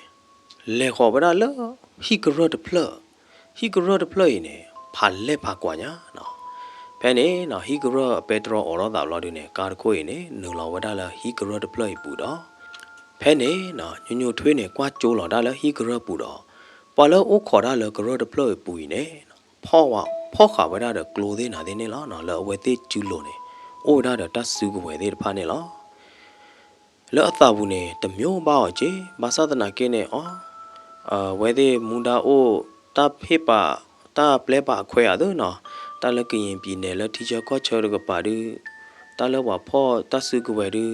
လဲၤဃီၤဝဲဒၣ်လၢဟံၣ်ကရၢၢ်တဖျၢၣ်, ဟံၣ်ကရၢၢ်တဖျၢၣ်အံၤန့ၣ် ဖးလဲၢ်ဖးကွၢ်ညါနီၤ. ဖဲန့ၣ်နီၤ ဟံၣ်ကရၢၢ်အပဲတြီအိးထီၣ်သးဘျီဒုန့ၣ် ကါတခိၣ်အံၤန့ၣ် နုာ်လီၤဝဲဒၣ်လၢဟံၣ်ကရၢၢ်တဖျၢၣ်အံၤပူၤဒီး ဖဲန့ၣ်နီၤ ညိၣ်ညိၣ်ထွ့န့ၣ် ကွၢ်ကၠိလီၤဒၣ်လၢဟံၣ်ကရၢၢ်ပူၤဒီး ပှၤလၢအိၣ်ခိးတၢ်လၢကရၢၢ်တဖျၢၣ်အံၤပူၤအံၤန့ၣ် ဖီၣ်ဝဲ, ဖီၣ်ဃာ်ဝဲဒၣ်ဒီးကျိသ့ၣ်နၤသ့ၣ်န့ၣ်လီၤ. လၢအဝဲသ့ၣ်စုလိၤန့ၣ် အိၣ်ဝဲဒၣ်ဒီးတၢ်စုကဝဲၤသ့ၣ်တဖၣ်န့ၣ်လီၤ. လၢအသးပူၤန့ၣ် တမျိးဘၣ်အီၤက့ၤ, ဘၣ်ဆၣ်သနာ်က့န့ၣ် အီ, အဝဲသ့ၣ်မူဒါအိၣ် တၢ်ဖ့ၣ်ပာ်, တၢ်ပျဲပာ်အခွဲးအသိးနီၤ, တၢ်လၢကရင်ပြည်နယ် လၢထံဆၢကီၢ်ဆၢတကပၤဒု, တၢ်လၢပှၤဖီၣ်တၢ်စုကဝဲၤဒု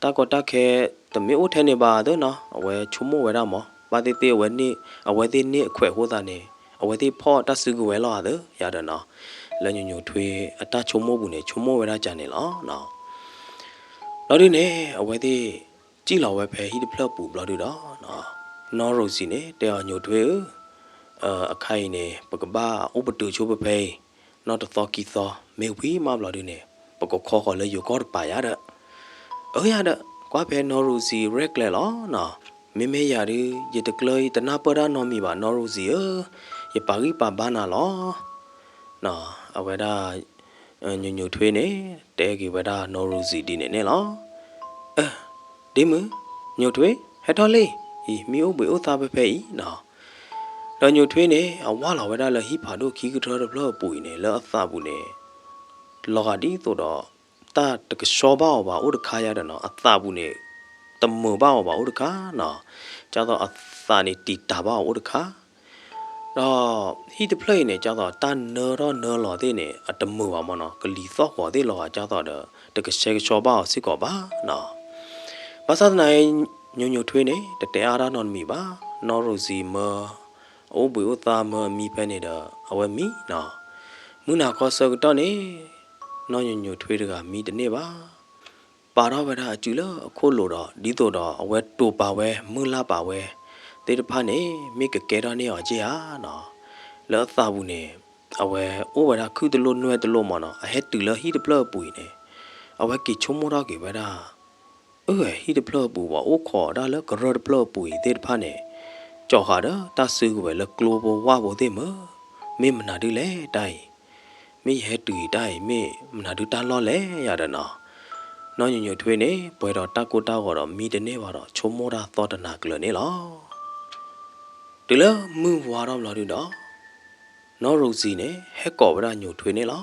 တၢ်ကီတၢ်ခဲ တမ့ၢ်အိၣ်ထဲန့ၣ်ဘၣ်သ့ၣ်နီၤ, အဝဲဆိကမိၣ်ဝဲဒၣ်မး, ဘၣ်သ့ၣ်သ့ၣ် အဝဲသ့ၣ်န့ၢ်အခွဲးအဃိသတးန့ၣ် အဝဲသ့ၣ်ဖီၣ်တၢ်စုကဝဲၤလီၤသ့ၣ်ယါဒီးနီၤ, လၢညိၣ်ညိၣ်ထွ့အတၢ်ဆိကမိၣ်ပူၤန့ၣ် ဆိကမိၣ်ဝဲဒၣ်ကန့ၣ်လီၤ. ဘျီဒုန့ၣ် အဝဲသ့ၣ်စံၣ်လီၤဝဲဖဲဟံၣ်တဖျၢၣ်ပူၤဘျီဒုဒီး နီၢ်ရိစံၤန့ၣ် တဲအီၤ ညိၣ်ထွ့ဧၢ, အခါအံၤန့ၣ် ပကဘၣ်အိၣ်ပတုာ်ဆိပဖဲအံၤ နီၢ်တသီခံသီ မ့ၢ်ဝံၤမးဘျီဒုန့ၣ် ပကခီဃီၤလၢယိၤကီၢ်တပၤယါဒီး, အၢယါဒီး ကွၢ်ဖဲနီၢ်ရိစံၤရဲၣ်ကျဲၤလီၤနီၤ, မ့မ့ၢ်ယၤဒု ယတကျၢၤတနၢ်ပၢၢ်တၢ်နီတမံၤဘၣ် နီၢ်ရိစံၤဧၢ, ယပာ်ဂံၢ်ပာ်ဘါနၤလီၤ. အဝဲဒၣ် ညိၣ်ညိၣ်ထွ့န့ၣ် တဲက့ၤဝဲဒၣ်နီၢ်ရိစံၤဒ်န့ၣ်န့ၣ်လီၤ. အၢ, ဒ့မုၣ်, ညိၣ်ထွ့, ဟဲထီၣ်လံ, အံၤ မံအိၣ်ဘှံးအိၣ်သါဖဲဖဲအံၤနီၤ. ဒီးညိၣ်ထွ့န့ၣ် အဝၢ်လီၤဝဲဒၣ်လၢဟံၣ်ဖးဒိၣ်ခံကထၢတဖျၢၣ်အပူၤအံၤန့ၣ် လၢအသးပူၤန့ၣ် လီၤဂာ်ဒ်သိးဒီး တၢ်တကဆှီဘၣ်အီၤဘၣ်အိၣ်တခါယါဒီးနီၤ, အသးပူၤန့ၣ် တမုာ်ဘၣ်အီၤဘၣ်အိၣ်တခါနီၤ, ဒ်သိးအသးန့ၣ်တံာ်တာ်ဘၣ်အီၤအိၣ်တခါ ဒီးဟံၣ်တဖျၢၣ်အံၤန့ၣ် ဒ်သိးတၢ်နၢထီၣ်နၢလီၤသ့ၣ်န့ၣ် အတမုာ်ဘၣ်မးနီၤ, ကလံၤသီၣ်ဃီၤသ့ၣ်လီၤဂာ်ဒ်သိးဒီး တကဆှဲကဆှီဘၣ်အီၤစ့ၢ်ကီးဘၣ်နီၤ. ဘၣ်ဆၣ်သနာ်က့ ညိၣ်ညိၣ်ထွ့န့ၣ် တတဲအါတၢ်နီတမံၤဘၣ်, နီၢ်ရိစံၤမၢ အအိၣ်ဘှံးအိၣ်သါမၢအမံဖဲန့ၣ်ဒီး အဝဲမံနီၤ. မုၢ်နၤခီဆၢကတီၢ်န့ၣ် နီၢ်ညိၣ်ညိၣ်ထွ့တဂၤမံတန့ၢ်ဘၣ် ပာ်ထီၣ်ဝဲဒၣ်အစုလၢအခိၣ်လိၤဒီး ဒ်သိးဒီးအဝဲတိာ်ပာ်ဝဲ မုၢ်လၢ်ပာ်ဝဲ သ့ၣ်တဖၣ်န့ၣ် မ့ၢ်ကကဲထီၣ်န့ၢ်အီၤက့ၢ်ဧါနီၤ. လၢအသးပူၤန့ၣ် အဝဲအိၣ်ဝဲဒၣ်ခုၣ်တလိၣ်နွဲၣ်တလိၣ်မ့ၢ်နီၤ, အဟဲတုၤလၢဟံၣ်တဖျၢၣ်အပူၤအံၤန့ၣ် အဝဲက့ၤဆိကမိၣ်ထီၣ်က့ၤဝဲဒၣ် အၢ ဟံၣ်တဖျၢၣ်အပူၤ ပှၤအိၣ်ခိးဒၣ်လၢကရၢၢ်တဖျၢၣ်အပူၤအံၤသ့ၣ်တဖၣ်န့ၣ် ကၠီၤဃာ်ဒီးတၢ်စုကဝဲၤလၢကျိဖိဝၣ်ဖိသ့ၣ်မ့ၢ် မ့ၢ်မနုၤဒ်လဲၣ်တၢ်အံၤ, မ့ၢ်ယဟဲတုၤအံၤတၢ်အံၤ မ့ၢ်မနုၤဒ်တၢ်လီၢ်လဲၣ်ယၤဒီးနီၤ. နီၢ်ညိညိထွေးန့ၣ် ပှဲၤဒီးတၢ်ကိၢ်တၢ်ဂီၤဒီးမံတန့ၢ်ဘၣ်ဒီး ဆိကမိၣ်တၢ်သီတနၤကျၢၤန့ၣ်လီၤ. တုၤလၢမုၢ်ဝါထီၣ်ဘျီဒုဒီး နီၢ်ရိစံၤန့ၣ် ဟဲကိးဝဲဒၣ်ညိထွေးန့ၣ်လီၤ.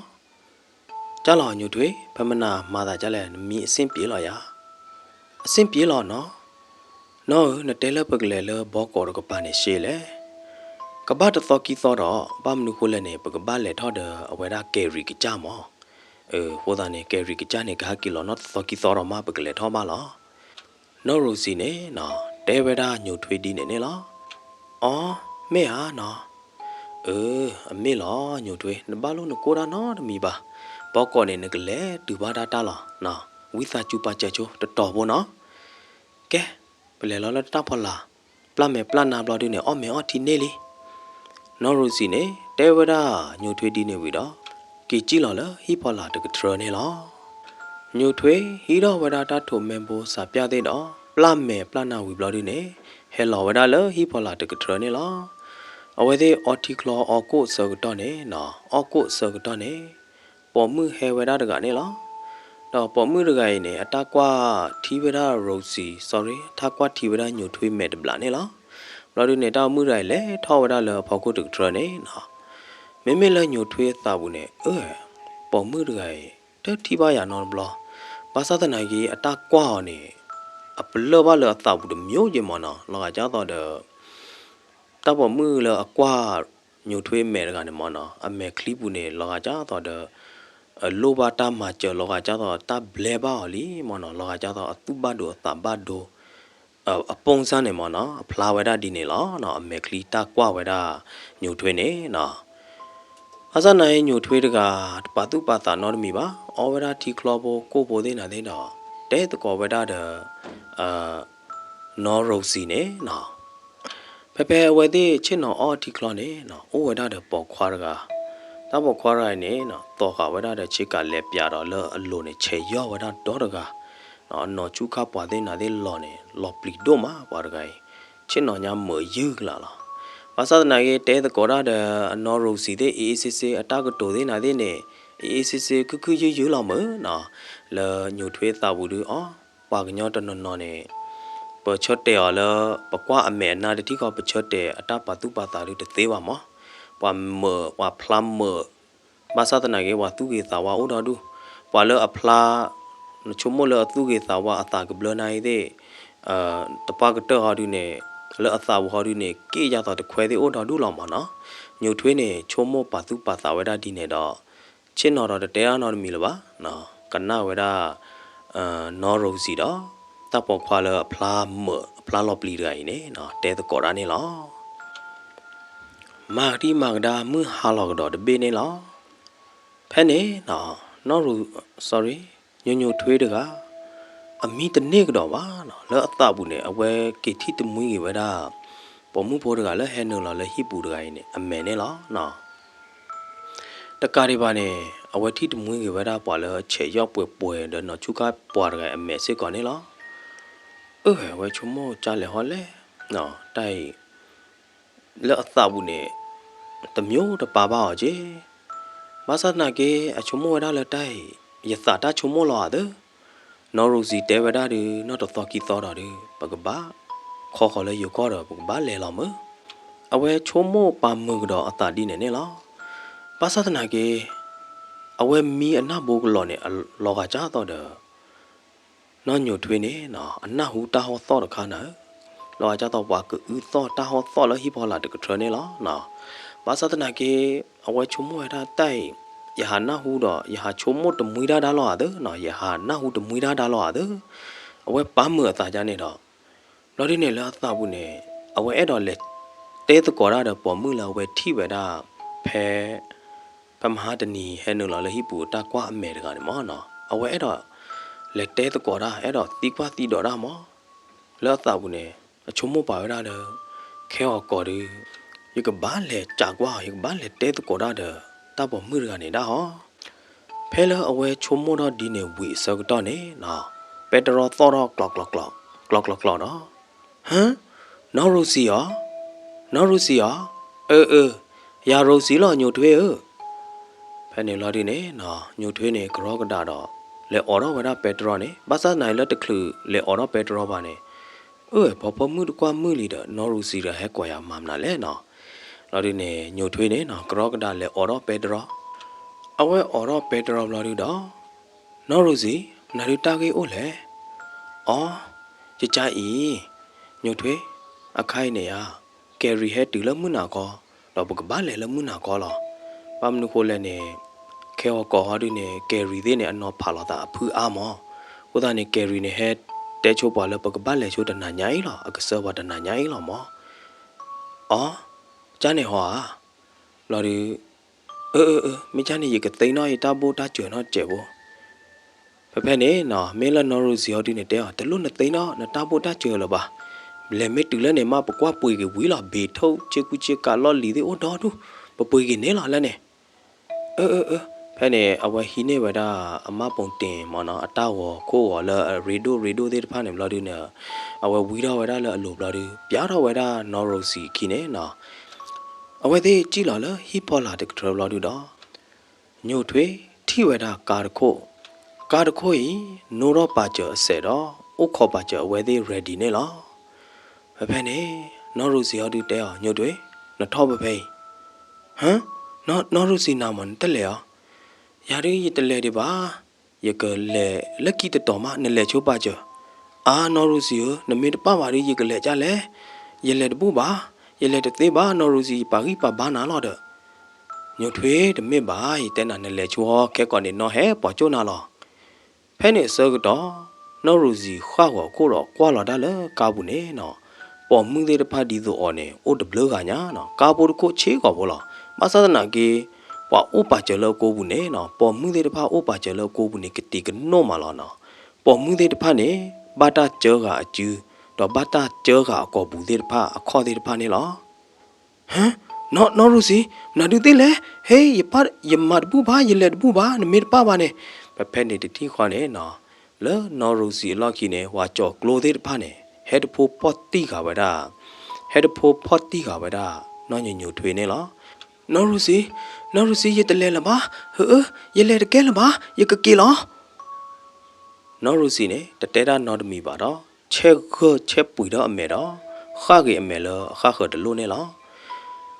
ကၢ်လီၤညိထွေး, ဖဲမနၤမၤသးဒ်လဲၣ်, နမံအဆ့ၣ်ပျ့ၤလီၤယၤ. အဆ့ၣ်ပျ့ၤလီၤနီၤ. နီၢ်ဧၢ, နတဲလၢပကလဲၤလၢဘီကီးတကပၤန့ၣ်ရှဲလဲၣ်. ကဘၣ်တသီခံသီဒီး ဘၣ်မနုၤဃိလဲၣ်န့ၣ် ပကဘၣ်လဲၤထီၣ်ဒီးအဝဲဒၣ်ကဲၤရံၤကစၢ်မး. အဃိသတးန့ၣ် ကဲၤရံၤကစၢ်န့ၣ် ကဟဲက့ၤလီၤနီၢ်တသီခံသီဒီးမး ပကလဲၤထီၣ်ဘၣ်လီၤ. နီၢ်ရိစံၤန့ၣ် တဲဝဲဒၣ်ညိထွေးဒ်န့ၣ်န့ၣ်လီၤ. အီ, မ့ၢ်ဧါနီၤ. အၢ, အမ့ၢ်လီၤညိထွေး, နဘၣ်လိၣ်နကိၢ်တၢ်နီတမံၤဘၣ်. ဘီကီးန့ၣ် နကလဲၤတုၤဘၣ်တၢ်တၢ်လီၤ. ဝံသးစူၤပာ်စၢၤဆိ တတီၤဖိနီၤ. ကဲ, ပလဲၤလီၤလၢတၢ်ဖီလာ်, ပျၢ်မဲာ်ပျၢ်နါဘျီဒုန့ၣ် အီၣ်မဲာ်အီထံန့ၢ်လံ. နီၢ်ရိစံၤန့ၣ် တဲဝဲဒၣ်ညိထွေးဒ်န့ၣ်ဝံၤဒီး က့ၤစံၣ်လီၤလၢဟံၣ်ဖီလာ်တကထြၢန့ၣ်လီၤ. ညိထွေးဟံးထီၣ်ဝဲဒၣ်တၢ်ထိးမဲဘိစးပျၢ်သ့ၣ်ဒီး ပျၢ်မဲာ်ပျၢ်နါဝံၤဘျီဒုန့ၣ် ဟဲလီၤဝဲဒၣ်လၢဟံၣ်ဖီလာ်တကထြၢန့ၣ်လီၤ. အဝဲသ့ၣ်အီထံချီအီကိၣ်အဆၢကတီၢ်န့ၣ်နီၤ, အီၣ်ကိၣ်အဆၢကတီၢ်န့ၣ် ပိာ်မုၣ်ဟဲဝဲဒၣ်တဂၤန့ၣ်လီၤ. ဒီးပိာ်မုၣ်တဂၤအံၤန့ၣ် အတၢ်ကွၢ်ထံဝဲဒၣ်ရိစံၤ, sorry, တၢ်ကွၢ်ထံဝဲဒၣ်ညိထွေးမဲာ်တဘျီန့ၣ်လီၤ. ဘျီဒုန့ၣ် တၢ်ပိာ်မုၣ်တဂၤအံၤလဲၤထီၣ်ဝဲဒၣ်လၢအဖီခိၣ်တကထြၢန့ၣ်နီၤ. မ့မ့ၢ်လၢညိထွေးအသးပူၤန့ၣ် အၢ, ပိာ်မုၣ်တဂၤအံၤ တထံၣ်ဘၣ်ယၤနီတဘျီ, ဘၣ်ဆၣ်သနာ်က့ အတၢ်ကွၢ်အီၤန့ၣ် အပလၢၢ်ဘၣ်လၢအသးပူၤတမံၤက့မ့ၢ်နီၤ, လီၤဂာ်ကၢ်သိးဒီး တၢ်ပိာ်မုၣ်လၢအကွၢ်ညိထွေးအမဲာ်တဂၤန့ၣ်မ့ၢ်နီၤ, အမဲာ်ချံပူၤန့ၣ် လီၤဂာ်ကၢ်သိးဒီး အလိၣ်ဘၣ်တၢ်မၤစၢၤ လီၤဂာ်ကၢ်သိးတၢ်ဘျဲဘၣ်အီၤလံမ့ၢ်နီၤ, လီၤဂာ်ကၢ်သိးအသူၣ်ဘၣ်ဒိအသးဘၣ်ဒိ အပူၤစၢ်န့ၣ်မ့ၢ်နီၤ, အဖျါဝဲဒၣ်ဒ်န့ၣ်လီၤ. အမဲာ်ချံတၢ်ကွၢ်ဝဲဒၣ်ညိထွေးန့ၣ်နီၤ. ဘၣ်ဆၣ်သနာ်က့ ညိထွေးတဂၤ တပာ်သူၣ်ပာ်သးနီတမံၤဘၣ်, အီဝဲဒၣ်ထံချီဖိကိၣ်ဖိသ့ၣ်နၤသ့ၣ်ဒီး တဲသကိးဝဲဒၣ်ဒီး နီၢ်ရိစံၤန့ၣ်နီၤ. ဖဲဖဲအဝဲသ့ၣ်ဆ့ၣ်နီၤအီထံချီန့ၣ်နီၤ, အိၣ်ဝဲဒၣ်ဒီးပိာ်ခွါတဂၤ, တၢ်ပိာ်ခွါတဂၤအံၤန့ၣ်နီၤ သိးဃာ်ဝဲဒၣ်ဒီးဆ့ကၤလဲၤပၠးဒီးလၢအလိၤန့ၣ် ဆဲးယီၢ်ဝဲဒၣ်ဒီတဂၤ, အနီၢ်ဆူၣ်ခါပှၤသ့ၣ်နၤသ့ၣ်လီၤန့ၣ် လီၤပျံၤဒိၣ်မးပှၤတဂၤအံၤ, ဆ့ၣ်နီၤညါမုာ်ယုၢ်ကလာ်လီၤ. ဘၣ်ဆၣ်သနာ်က့ တဲသကိးတၢ်ဒီးအနီၢ်ရိစံၤသ့ၣ် အ့ၣ်အ့ၣ်စ့စ့ အတၢ်ကတိၤသ့ၣ်နၤသ့ၣ်န့ၣ် အ့ၣ်အ့ၣ်စ့စ့ ခုၣ်ခုၣ်ယုၢ်ယုၢ်လီၤမုၢ်နီၤ. လၢညိထွေးအသးပူၤဒုးအီၤ ပှၤကညီတနီၤနီၤန့ၣ် ပဆၢတဲာ်အီၤလၢ ပကွၢ်အမဲာ်အနါတထံၣ်ဃီ ပဆၢတဲာ်အတၢ်ပာ်သူၣ်ပာ်သးဒုးတသ့ဘၣ်မး, ပှၤမုာ် ပှၤဖျါမုာ်, ဘၣ်ဆၣ်သနာ်က့ ပှၤသူၣ်ဂ့ၤသးဝါအိၣ်ဒီဒူၣ်, ပှၤလၢအဖျါ နဆိကမိၣ်လၢအသူၣ်ဂ့ၤသးဝါအသးကဘျၢနၤအံၤသ့ၣ် တပှၢ်ကတၢၢ်ဟီဒုးန့ၣ် လၢအသးပူၤဟီဒုးန့ၣ် က့ၣ်ယါသီးတခွဲသ့ၣ်အိၣ်ဒီဒူၣ်လီၤမးနီၤ. ညိထွေးန့ၣ် ဆိကမိၣ်ပာ်သူၣ်ပာ်သးဝဲဒၣ်ဒ်န့ၣ်ဒီး ဆ့ၣ်နီၤဒီးတတဲအါနီတမံၤလၢၤဘၣ်, ကနၣ်ဝဲဒၣ် နီၢ်ရိစံၤဒီး တၢ်ပိာ်ခွါလၢအဖျါမုာ်အဖျါလီၤပျံၤတဂၤအံၤန့ၣ် တဲသကိးတၢ်န့ၣ်လီၤ. မၤကဒံမၤကဒါမုၢ်ဟါလီၤကဒီးတဘ့ၣ်န့ၣ်လီၤ. ဖဲန့ၣ် နီၢ်ရိ sorry, ညိညိထွေးတဂၤ အမံတန့ၢ်ကဒီးဘၣ်နီၤ, လၢအသးပူၤန့ၣ် အဝဲက့ၤထံၣ်တမှံဂ့ၤဝဲဒၣ် ပိာ်မုၣ်ဖိတဂၤလၢဟဲနုာ်လီၤလၢဟံၣ်ပူၤတဂၤအံၤန့ၣ် အမဲာ်န့ၣ်လီၤ. တကးဒံးဘၣ်န့ၣ် အဝဲထံၣ်တမှံဂ့ၤဝဲဒၣ်ပှၤလၢဆဲးယီၢ်ပှဲၤပှဲၤဒီးနီၢ်ဆူၣ်ခါပှၤတဂၤအမဲာ်စ့ၢ်ကီးန့ၣ်လီၤ. အၢ အဝဲဆိကမိၣ်ကၢ်လဲၣ်ဟီလဲၣ်, တၢ်အံၤ လၢအသးပူၤန့ၣ် တမံၤတပာ်ဘၣ်အီၤက့ၤ, ဘၣ်ဆၣ်သနာ်က့ အဆိကမိၣ်ဝဲဒၣ်လၢတၢ်အံၤ ယသးတၢ်ဆိကမိၣ်လီၤဧါသၢ, နီၢ်ရိစံၤတဲဝဲဒၣ်ဒုး နီၢ်တသီခံသီဒီးဒုး ပကဘၣ်ခီဃီၤလၢယိၤကီၢ်ဒီး ပကဘၣ်လဲၤလီၤမုၢ်, အဝဲဆိကမိၣ်ပာ်မုာ်ကဒီးအသးဒ်န့ၣ်န့ၣ်လီၤ. ဘၣ်ဆၣ်သနာ်က့ အဝဲမံအနၢ်ဘိကလီၤန့ၣ် အလီၤဂာ်ကၢ်သိးဒီး နီၢ်ညိထွေးန့ၣ် အနၢ်ဟူတၢ်ဟီၣ်သီၣ်တခါနၤဧၢ, လီၤဂာ်ကၢ်သိးပှၤကအုသီၣ်တၢ်ဟီၣ်သီၣ်လၢဟံၣ်ဖီလာ်တကထြၢန့ၣ်လီၤ. ဘၣ်ဆၣ်သနာ်က့ အဝဲဆိကမိၣ်ဝဲဒၣ်တၢ်အံၤ ယဟးနၢ်ဟူဒီး ယဟးဆိကမိၣ်တမှံတၢ်ဒၣ်လီၤဧါသၢ, ယဟးနၢ်ဟူတမှံတၢ်ဒၣ်လီၤဧါသၢ, အဝဲပာ်မုာ်အသးဒ်န့ၣ်ဒီး ဘျီဒ်န့ၣ်လၢအသးပူၤန့ၣ် အဝဲအဲၣ်ဒိးလဲၤတဲသကိးတၢ်ဒီးပိာ်မုၣ်လၢအဝဲထံၣ်ဝဲဒၣ် ဖဲ ဖဲမဟါတနံၤဟဲနုာ်လီၤလၢဟံၣ်ပူၤတၢ်ကွၢ်အမဲာ်တဂၤန့ၣ်မးနီၤ, အဝဲအဲၣ်ဒိးလဲၤတဲသကိးတၢ် အဲၣ်ဒိးသံကွၢ်သံဒိးတၢ်မး, လၢအသးပူၤန့ၣ် အဆိကမိၣ်ပာ်ဝဲဒၣ်လၢ ခဲအံၤကီးဒုး ယကဘၣ်လဲၤကးကွၢ်အီၤ, ယကဘၣ်လဲၤတဲသကိးတၢ်ဒီး တၢ်ပိာ်မုၣ်တဂၤန့ၣ်ဒၣ်ဟီ. ဖဲလၢအဝဲဆိကမိၣ်ထီၣ်ဒ်န့ၣ်ဝံၤအဆၢကတီၢ်န့ၣ်, ပဲတြီသီၣ်ထီၣ်ကျီၤကျီၤကျီၤ, ကျီၤကျီၤကျီၤဒီး, ဟၢ, နီၢ်ရိစံၤဧၢ, နီၢ်ရိစံၤဧၢ, အၢ အၢ, ယၤရိစံၤလီၤ ညိးထွ့ဧၢ. ဖဲန့ၣ်လီၤဒုးန့ၣ် ညိးထွ့န့ၣ် ကရီကဒးဒီး လဲၤအိးထီၣ်ဝဲဒၣ်ပဲတြီန့ၣ်, ဘၣ်ဆၣ်သနာ်က့လၢတချုးလဲၤအိးထီၣ်ပဲတြီဘၣ်န့ၣ်, အၢ ပိာ်မုၣ်တကွၢ်မုၢ်လံဒီး နီၢ်ရိစံၤဒီးဟဲကိးယၤမၤမနုၤလဲၣ်နီၤ. လီၤဒုးန့ၣ် ညိးထွ့န့ၣ် ကရီကဒးလဲၤအိးထီၣ်ပဲတြီ, အဝဲအိးထီၣ်ပဲတြီဘျီဒုးဒီး, နီၢ်ရိစံၤ နၤဒုးတၢ်ဂ့ၢ်အိၣ်လဲၣ်. အိ, ကကအံၤ, ညိးထွ့, အခါအံၤန့ၣ်ဧါ, ကဲၤရံၤဟဲတုၤလၢမုၢ်နၤခီ, ဒီးပကဘၣ်လဲၤလၢမုၢ်နၤခီလီၤ. ဘၣ်မနုၤဃိလဲၣ်န့ၣ်, ခဲအံၤကီးဟီဒုးန့ၣ် ကဲၤရံၤသ့ၣ်န့ၣ် အနီၤဖးလိာ်သးအဖုအါမး. အဃိသတးန့ၣ် ကဲၤရံၤန့ၣ် ဟဲတဲဆိပှၤလၢပကဘၣ်လဲၤဆိတနၤညါအံၤလီၤ, အကစၢ်ပှၤတနၤညါအံၤလီၤမး. အိ, ကန့ၣ်ဟီဧါ. ဘျီဒုး, အၢ အၢ အၢ မ့ၢ်ကန့ၣ် ယကသ့ၣ်နီၣ်ယတၢ်ဘိၣ်တၢ်စၢၤနီတစဲးဖိ. ဖဲဖဲန့ၣ်နီၤ မ့ၢ်လၢနီၢ်ရိစံၤဟီဒုးန့ၣ်တဲအီၤ တလိၣ်နသ့ၣ်နီၣ်နတၢ်ဘိၣ်တၢ်စၢၤလၢၤဘၣ်. လဲၤမ့ၢ်တုၤလၢန့ၣ်မး ပကွၢ်ပှ့ၤက့ၤဝံၤလီၤ, ဘ့ၣ်ထိၣ်ဆ့ကူဆ့ကၤလီၢ်လံၤသ့ၣ်အိၣ်ဒီဒူၣ်, ပပှ့ၤက့ၤန့ၣ်လီၤလၢန့ၣ်. အၢ အၢ အၢ ဖဲန့ၣ် အဝဲဟံးန့ၢ်ဝဲဒၣ်အမၢ်ပိာ်တ့ၢ်မးနီၤ အတၢ်ဂီၤခိၣ်ဂီၤလၢအရ့ဒိၣ်ရ့ဒိၣ်သ့ၣ်တဖၣ်န့ၣ်ဘျီဒုးန့ၣ်, အဝဲဝံထီၣ်ဝဲဒၣ်လၢအလိၤဘျီဒုး ပျၢထီၣ်ဝဲဒၣ်နီၢ်ရိစံၤအခံန့ၣ်နီၤ. အဝဲသ့ၣ်စံၣ်လီၤလၢဟံၣ်ဖီလာ်တကထၢဘျီဒုးဒီး ညိးထွ့ထံၣ်ဝဲဒၣ်ကါတခိၣ်, ကါတခိၣ်အံၤ နိထီၣ်ပာ်စၢၤအစဲးဒီး အိၣ်ခိးပာ်စၢၤအဝဲသ့ၣ် ready န့ၣ်လီၤ. ဖဲဖဲန့ၣ် နီၢ်ရိစံၤဟီဒုးတဲအီၤ ညိးထွ့, နထီၣ်ဖဲဖဲအံၤ. ဟၢ, နီၢ်, နီၢ်ရိစံၤနၤမး နတလဲၤအီၤ. ယၤဒုးယတလဲၤဒံးဘၣ်, ယကလဲၤလၢခံတတီၤမး နလဲၤဆိပာ်စၢၤ. အါ နီၢ်ရိစံၤဧၢ, နမ့ၢ်တပာ်ဘၣ်ဒုး ယကလဲၤကၢ်လဲၣ်. ယလဲၤတဘူၣ်ဘၣ်, ယလဲၤတသ့ဘၣ် နီၢ်ရိစံၤ, ယပာ်ဂံၢ်ပာ်ဘါနၤလီၤဒီး. ညိးထွ့တမ့ၢ်ဘၣ်, ယတဲနၤ နလဲၤဆိဟီ ခဲကိာ်န့ၣ် နီၢ်ဟဲပိာ်ကၠိၣ်နၤလီၤ. ဖဲန့ၣ်အဆၢကတီၢ် နီၢ်ရိစံၤဃၣ်ဂီၤခိၣ်ဒီးကွၢ်လီၤတၢ်လၢကါပူၤန့ၣ်နီၤ, ပိာ်မုၣ်သ့ၣ်တဖၣ်ဒ်သိးအီၤန့ၣ် အိၣ်တဘျုးဂၤညါနီၤ, ကါဖိတခိၣ်ဆ့ကီးဖိလီၤ. ဘၣ်ဆၣ်သနာ်က့ ပှၤအိၣ်ပာ်စၢၤလၢအကိပူၤန့ၣ်နီၤ, ပိာ်မုၣ်သ့ၣ်တဖၣ်အိၣ်ပာ်စၢၤလၢအကိပူၤန့ၣ် ကတံၤကနိးမးလီၤနီၤ. ပိာ်မုၣ်သ့ၣ်တဖၣ်န့ၣ် ဘၣ်တၢ်စၢဃာ်အစု, ဒီးဘၣ်တၢ်စၢဃာ်အကိာ်ပူၤသ့ၣ်တဖၣ် အခီၣ်သ့ၣ်တဖၣ်န့ၣ်လီၤ. ဟၢ, နီၢ်, နီၢ်ရိစံၤ, နၤဒုးသ့ၣ်လဲၣ်. ဟ့, ယပၢ်, ယမၤတဘူၣ်ဘၣ်, ယလဲၤတဘူၣ်ဘၣ်, နမ့ၢ်တပာ်ဘၣ်န့ၣ်. ဖဲဖဲန့ၣ်တထံၣ်ဃီန့ၣ်နီၤ, လၢနီၢ်ရိစံၤအလီၢ်ခံန့ၣ် ပှၤကၠီၤကျိသ့ၣ်တဖၣ်န့ၣ် ဟဲတဖိဖီၣ်တံၢ်ဃာ်ဝဲဒၣ်, ဟဲတဖိဖီၣ်တံၢ်ဃာ်ဝဲဒၣ် နီၢ်ညိးညိးထွ့န့ၣ်လီၤ. နီၢ်ရိစံၤ, နီၢ်ရိစံၤ, ယတလဲၤလၢၤဘၣ်. ဟၢ, ယလဲၤတကဲလၢၤဘၣ်, ယကက့ၤလီၤ. နီၢ်ရိစံၤန့ၣ် တတဲတၢ်နီတမံၤဘၣ်ဒီး ဆဲးဂၢၢ်ဆဲးပှံၤထီၣ်အမဲာ်ဒီး ဃၣ်က့ၤအမဲာ်လၢအဃၣ်ဃၢၤတလိၣ်န့ၣ်လီၤ.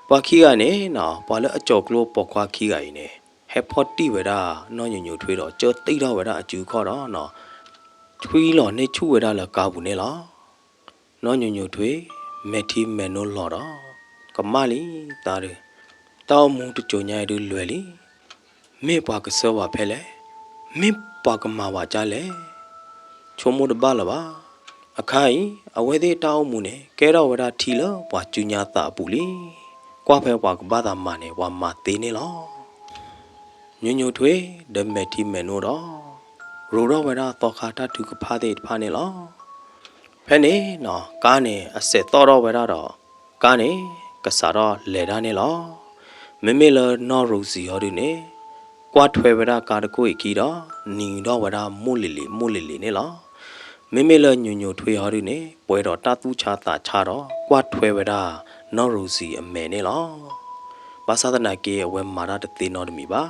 ပှၤခံဂၤန့ၣ်နီၤ, ပှၤလၢအကၠီၤကျိပိာ်ခွါခံဂၤအံၤန့ၣ် ဟဲဖီၣ်တံၢ်ဝဲဒၣ် နီၢ်ညိးညိးထွ့ဒီး ကၢတံၢ်ထီၣ်ဝဲဒၣ်အစုခီၣ်ဒီးနီၤ, ထွံလီၤန့ၢ်ဆူၣ်ဝဲဒၣ်လၢကါပူၤန့ၣ်လီၤ. နီၢ်ညိးညိးထွ့ မဲာ်ထံမဲာ်နိလီၤဒီး, ကမၣ်လံသးဒုး, တၢ်အိၣ်မူတစိၤညါအံၤဒုးလွဲၢ်လံ. မ့ၢ်ပှၤကဆှၢဝဲဖဲလဲၣ်, မ့ၢ်ပှၤကမၤဝဲဒ်လဲၣ်, ဆိကမိၣ်တဘၣ်လၢၤဘၣ်. အခါအံၤ အဝဲသ့ၣ်တၢ်အိၣ်မူန့ၣ် ကဲထီၣ်ဝဲဒၣ်ထံလၢပှၤစုညါသးအပူၤလံ. ကွၢ်ဖဲပှၤကဘၣ်သးမၤန့ၣ် ပှၤမၤသ့န့ၣ်လီၤ. ညိးညိးထွ့ ဒီးမဲာ်ထံမဲာ်နိဒီး ရိးထီၣ်ဝဲဒၣ်သီခါတၢ်ထုကဖၣ်သ့ၣ်တဖၣ်န့ၣ်လီၤ. ဖဲန့ၣ်နီၤ ကါန့ၣ်အစဲးသီၣ်ထီၣ်ဝဲဒၣ်ဒီး ကါန့ၣ် ကစးထီၣ်လဲၤတၢ်န့ၣ်လီၤ. မ့မ့ၢ်လၢနီၢ်ရိစံၤဟီဒုးန့ၣ် ကွၢ်ထွဲဝဲဒၣ်ကါတခိၣ်အံၤခံဒီး နံၤထီၣ်ဝဲဒၣ်မိၢ်လံၤလံၤ မိၢ်လံၤလံၤန့ၣ်လီၤ. မ့မ့ၢ်လၢညိးညိးထွ့ဟီဒုးန့ၣ် ပှဲၤဒီးတၢ်သူၣ်ဆါသးဆါဒီး ကွၢ်ထွဲဝဲဒၣ်နီၢ်ရိစံၤအမဲာ်န့ၣ်လီၤ. ဘၣ်ဆၣ်သနာ်က့ အဝဲမၤတၢ်တသ့နီတမံၤဘၣ်.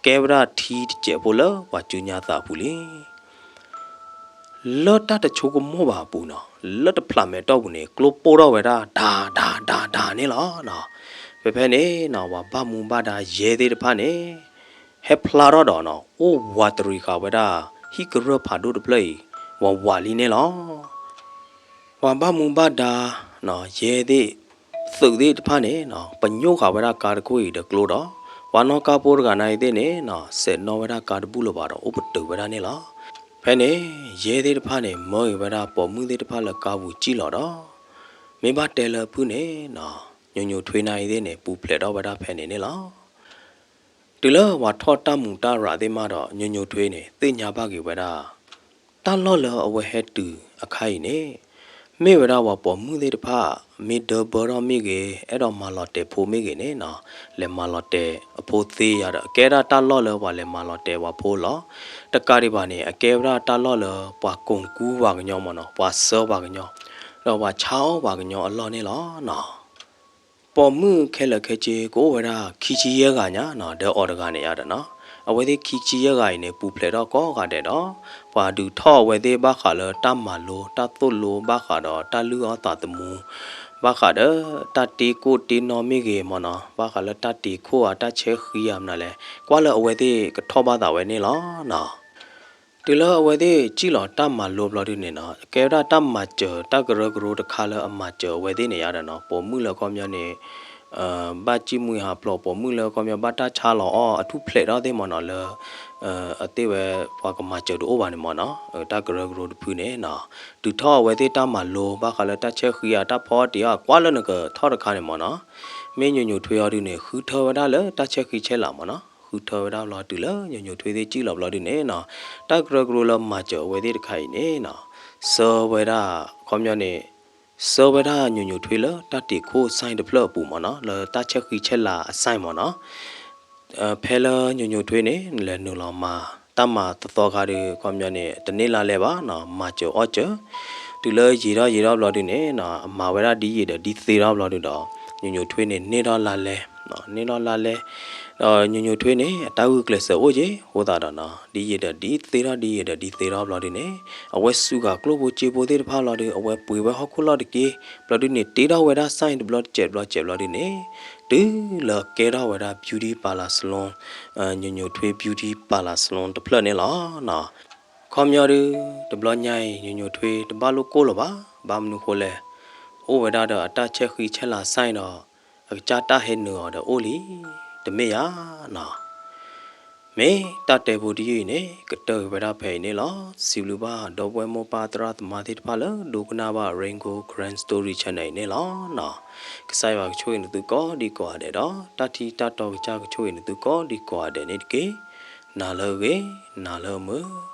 ကဲဝဲဒၣ်ထံတစဲးဖိလၢပှၤစုညါသးအပူၤလံ. လၢတၢ်တဆိကမိၣ်ဘၣ်အပူၤနီၤ, လၢတဖျးမဲာ်တီၢ်ပူၤန့ၣ် ကျိပိၢ်ထီၣ်ဝဲဒၣ် ဒါ ဒါ ဒါ ဒါ န့ၣ်လီၤ. ဖဲဖဲန့ၣ်နီၤ ပှၤဘၣ်မူဘၣ်ဒါယဲသ့ၣ်တဖၣ်န့ၣ် ဟဲဖျါထီၣ်ဒီးနီၤ အိၣ်ဝးတရံးဃာ်ဝဲဒၣ် ဟံၣ်ကရၢၢ်ဖးဒိၣ်တဖျၢၣ်အံၤ ဝးဝးလံန့ၣ်လီၤ. ပှၤဘၣ်မူဘၣ်ဒါနီၤ ယဲသ့ၣ် သုးသ့ၣ်တဖၣ်န့ၣ်နီၤ ပညိၣ်ဃာ်ဝဲဒၣ်ကါတခိၣ်အံၤဒီးကျိဒီး ပှၤနီၣ်ကါဖိတဂၤန့ၣ်အံၤသ့ၣ်န့ၣ်နီၤ စဲးနီၣ်ဝဲဒၣ်ကါတဘူၣ်လၢၤဘၣ်ဒီး အိၣ်ပတုာ်ဝဲဒၣ်န့ၣ်လီၤ. ဖဲန့ၣ် ယဲသ့ၣ်တဖၣ်န့ၣ် မၢအံၤဝဲဒၣ်ပိာ်မုၣ်သ့ၣ်တဖၣ်လၢကါပူၤစံၣ်လီၤဒီး မ့ၢ်ဘၣ်တဲလၢအဖုၣ်န့ၣ်နီၤ ညိးညိးထွ့နၤအံၤသ့ၣ်န့ၣ် ပူၤဖျဲးထီၣ်ဝဲဒၣ်ဖဲန့ၣ်န့ၣ်လီၤ. တုၤလၢပှၤထီၣ်တၢ်မူးတၢ်ရၤသ့ၣ်မးဒီး ညိးညိးထွ့န့ၣ် သ့ၣ်ညါဘၣ်က့ၤဝဲဒၣ် တၢ်လီၢ်လၢအဝဲဟဲတုၤအခါအံၤန့ၣ် မ့ၢ်ဝဲဒၣ်ပှၤပိာ်မုၣ်သ့ၣ်တဖၣ် မ့ၢ်ဒၢဘၢထီၣ်မ့ၢ်ဂ့ၤ အဲၣ်ဒိးမၤလီၤတဲာ်ဖိမ့ၢ်ဂ့ၤန့ၣ်နီၤ, လဲၤမၤလီၤတဲာ်အဖိသ့ယၤဒီး အကဲဒၣ်တၢ်လီၢ်လၢပှၤလဲၤမၤလီၤတဲာ်ပှၤဖိလီၤ. တကးဒံးဘၣ်န့ၣ် အကဲဝဲဒၣ်တၢ်လီၢ်လၢပှၤကိးကူပှၤကညီမ့ၢ်နီၤ, ပှၤဆှၢပှၤကညီ, ဒီးပှၤဆါအီၣ်ပှၤကညီအလီၢ်န့ၣ်လီၤနီၤ. ပိာ်မုၣ်ခဲလၢာ်ခဲဆ့ ကအိၣ်ဝဲဒၣ်ခံဆံယဲၢ်ဂၤညါနီၤ, ဒီးအီၤတဂၤန့ၣ်ယါဒီးနီၤ, အဝဲသ့ၣ်ခံဆံယဲၢ်ဂၤအံၤန့ၣ် ပူၤဖျဲးထီၣ်ကိးဂၤဒဲးဒီး ပှၤဒုးထီၣ်အဝဲသ့ၣ်ဘၣ်ဃးလၢတၢ်မၤလိ တၢ်သိၣ်လိ ဘၣ်ဃးဒီးတၢ်လုၢ်အီၣ်သးသမူ, ဘၣ်ဃးဒီးတၢ်တ့ကိၣ်တ့နီမ့ၢ်ဂ့ၤမ့ၢ်နီၤ, ဘၣ်ဃးလၢတၢ်တ့ခိၣ်ဧါ တၢ်ဆဲဃံဧါမနုၤလဲၣ်, ကွၢ်လၢအဝဲသ့ၣ်ကထီၣ်ဘၣ်သးဝဲန့ၣ်လီၤနီၤ. တုၤလၢအဝဲသ့ၣ်စံၣ်လီၤတၢ်မၤလိဘျီဒုန့ၣ်နီၤ, ကဲဝဲဒၣ်တၢ်မၤစၢၤ တၢ်ကရၢကရိတခါလၢအမၤစၢၤအဝဲသ့ၣ်န့ၣ်ယါဒီးနီၤ, ပိာ်မုၣ်လၢအခီပညီန့ၣ် ဘၣ်စံၣ်မှံဟးဖျိး ပိာ်မုၣ်လၢအခီပညီ ဘၣ်တၢ်ဆါလီၤအီၣ်အထူၣ်ဖျဲးထီၣ်သ့ၣ်မ့ၢ်နီၤ, လၢ အသ့ၣ်ဝဲပှၤကမၤစၢၤတအိၣ်ဘၣ်န့ၣ်မ့ၢ်နီၤ, တၢ်ကရၢကရိတဖုန့ၣ်နီၤ, တုၤထီၣ်အဝဲသ့ၣ်တၢ်မၤလိ ဘၣ်ဃးလၢတၢ်ဆဲဃံဧါ တၢ်ဖီအီၣ်တ့ၢ်အီၣ် ကွၢ်လၢနကထီၣ်တခါန့ၣ်မ့ၢ်နီၤ, မ့ၢ်ညိုညိုထွေအီၤဒုန့ၣ် ဃုထၢဝဲဒၣ်လၢတၢ်ဆဲဃံဆဲလၤမ့ၢ်နီၤ, ဃုထၢဝဲဒၣ်ဘျီ တုၤလၢညိုညိုထွေသ့ၣ်စံၣ်လီၤဘျီဒုန့ၣ်နီၤ, တၢ်ကရၢကရိလၢမၤစၢၤအဝဲသ့ၣ်တခါအံၤန့ၣ်နီၤ, ဆှၢဝဲဒၣ် အခီပညီန့ၣ် ဆှၢဝဲဒၣ်ညိုညိုထွေလၢတၢ်တ့ခိၣ် sign တဖျၢၣ်အပူၤမ့ၢ်နီၤ, လၢတၢ်ဆဲဃံဆဲလၤအ sign မ့ၢ်နီၤ. ဖဲလၢညိုညိုထွေန့ၣ် လဲၤနုာ်လီၤမၤတၢ်မၤသီသီခါဒီး အခီပညီန့ၣ် တန့ၢ်လါလဲဘၣ်နီၤ, မၤစၢၤအီၣ်စၢၤ, တုၤလၢယံာ်ထီၣ်ယံာ်ထီၣ်ဘျီဒုန့ၣ်နီၤ, အမၤဝဲဒၣ်ဒ်ယံာ်ဒီးဒ်သ့ထီၣ်ဘျီဒုဒီး ညိုညိထွေန့ၣ် န့ၢ်ထီၣ်လါလဲ, န့ၢ်ထီၣ်လါလဲ ဒီးညိုညိထွေန့ၣ် အတၢ်ဂုာ်ကျဲးစၢးအိၣ်က့ၤ အဃိသတးဒီးနီၤ, ဒ်ယံာ်ဒီးဒ်သ့ထီၣ် ဒ်ယံာ်ဒီးဒ်သ့ထီၣ်ဘျီဒုန့ၣ် အဝဲစူးဃာ်ကျိၣ်ဖိစ့ဖိသ့ၣ်တဖၣ်လီၤဒု အဝဲပှ့ၤဝဲဟီၣ်ခိၣ်လီၢ်တက့ၢ်, ဘျီဒုန့ၣ် တ့ထီၣ်ဝဲဒၣ် sign တဘျီတစဲးဘျီတစဲးဘျီဒုန့ၣ် တုၤလၢကဲထီၣ်ဝဲဒၣ် beauty parlour salon, ညိုညိုထွေ beauty parlour salon တဖျၢၣ်န့ၣ်လီၤနီၤ. ခီပညီဒု တဘျီညါအံၤ ညိုညိုထွေတဘၣ်လိၣ်ကိၢ်လၢၤဘၣ်, ဘၣ်မနုၤဃိလဲၣ်, အိၣ်ဝဲဒၣ်ဒီးအတၢ်ဆဲဃံဆဲလၤ sign ဒီး အကစၢ်တၢ်ဟဲနုာ်အီၤဒီးအိၣ်လံ, တမ့ၢ်ယါနီၤ. မ့ၢ်တၢ်တဲဖိတယုၢ်အံၤန့ၣ် ကတၢၢ်ကွံာ်ဝဲဒၣ်ဖဲအံၤန့ၣ်လီၤ. စံးဘျုးဘၣ်ဒီပုၢ်ဝဲၢ်မိၢ်ပၢ်သရၣ်သမါသ့ၣ်တဖၣ်လၢဒိကနၣ်ဘၣ် Rain Gold Karen Story Channel အံၤန့ၣ်လီၤနီၤ. ကစၢ်ယွၤကဆိၣ်ဂ့ၤနသုကိးဒံကိးဂၤဒဲးဒီး တၢ်ထံတၢ်တီကစၢ်ကဆိၣ်ဂ့ၤနသုကိးဒံကိးဂၤဒဲးန့ၣ်တက့ၢ်. နၤလၢအဂ့ၤ, နၤလၢအမုာ်.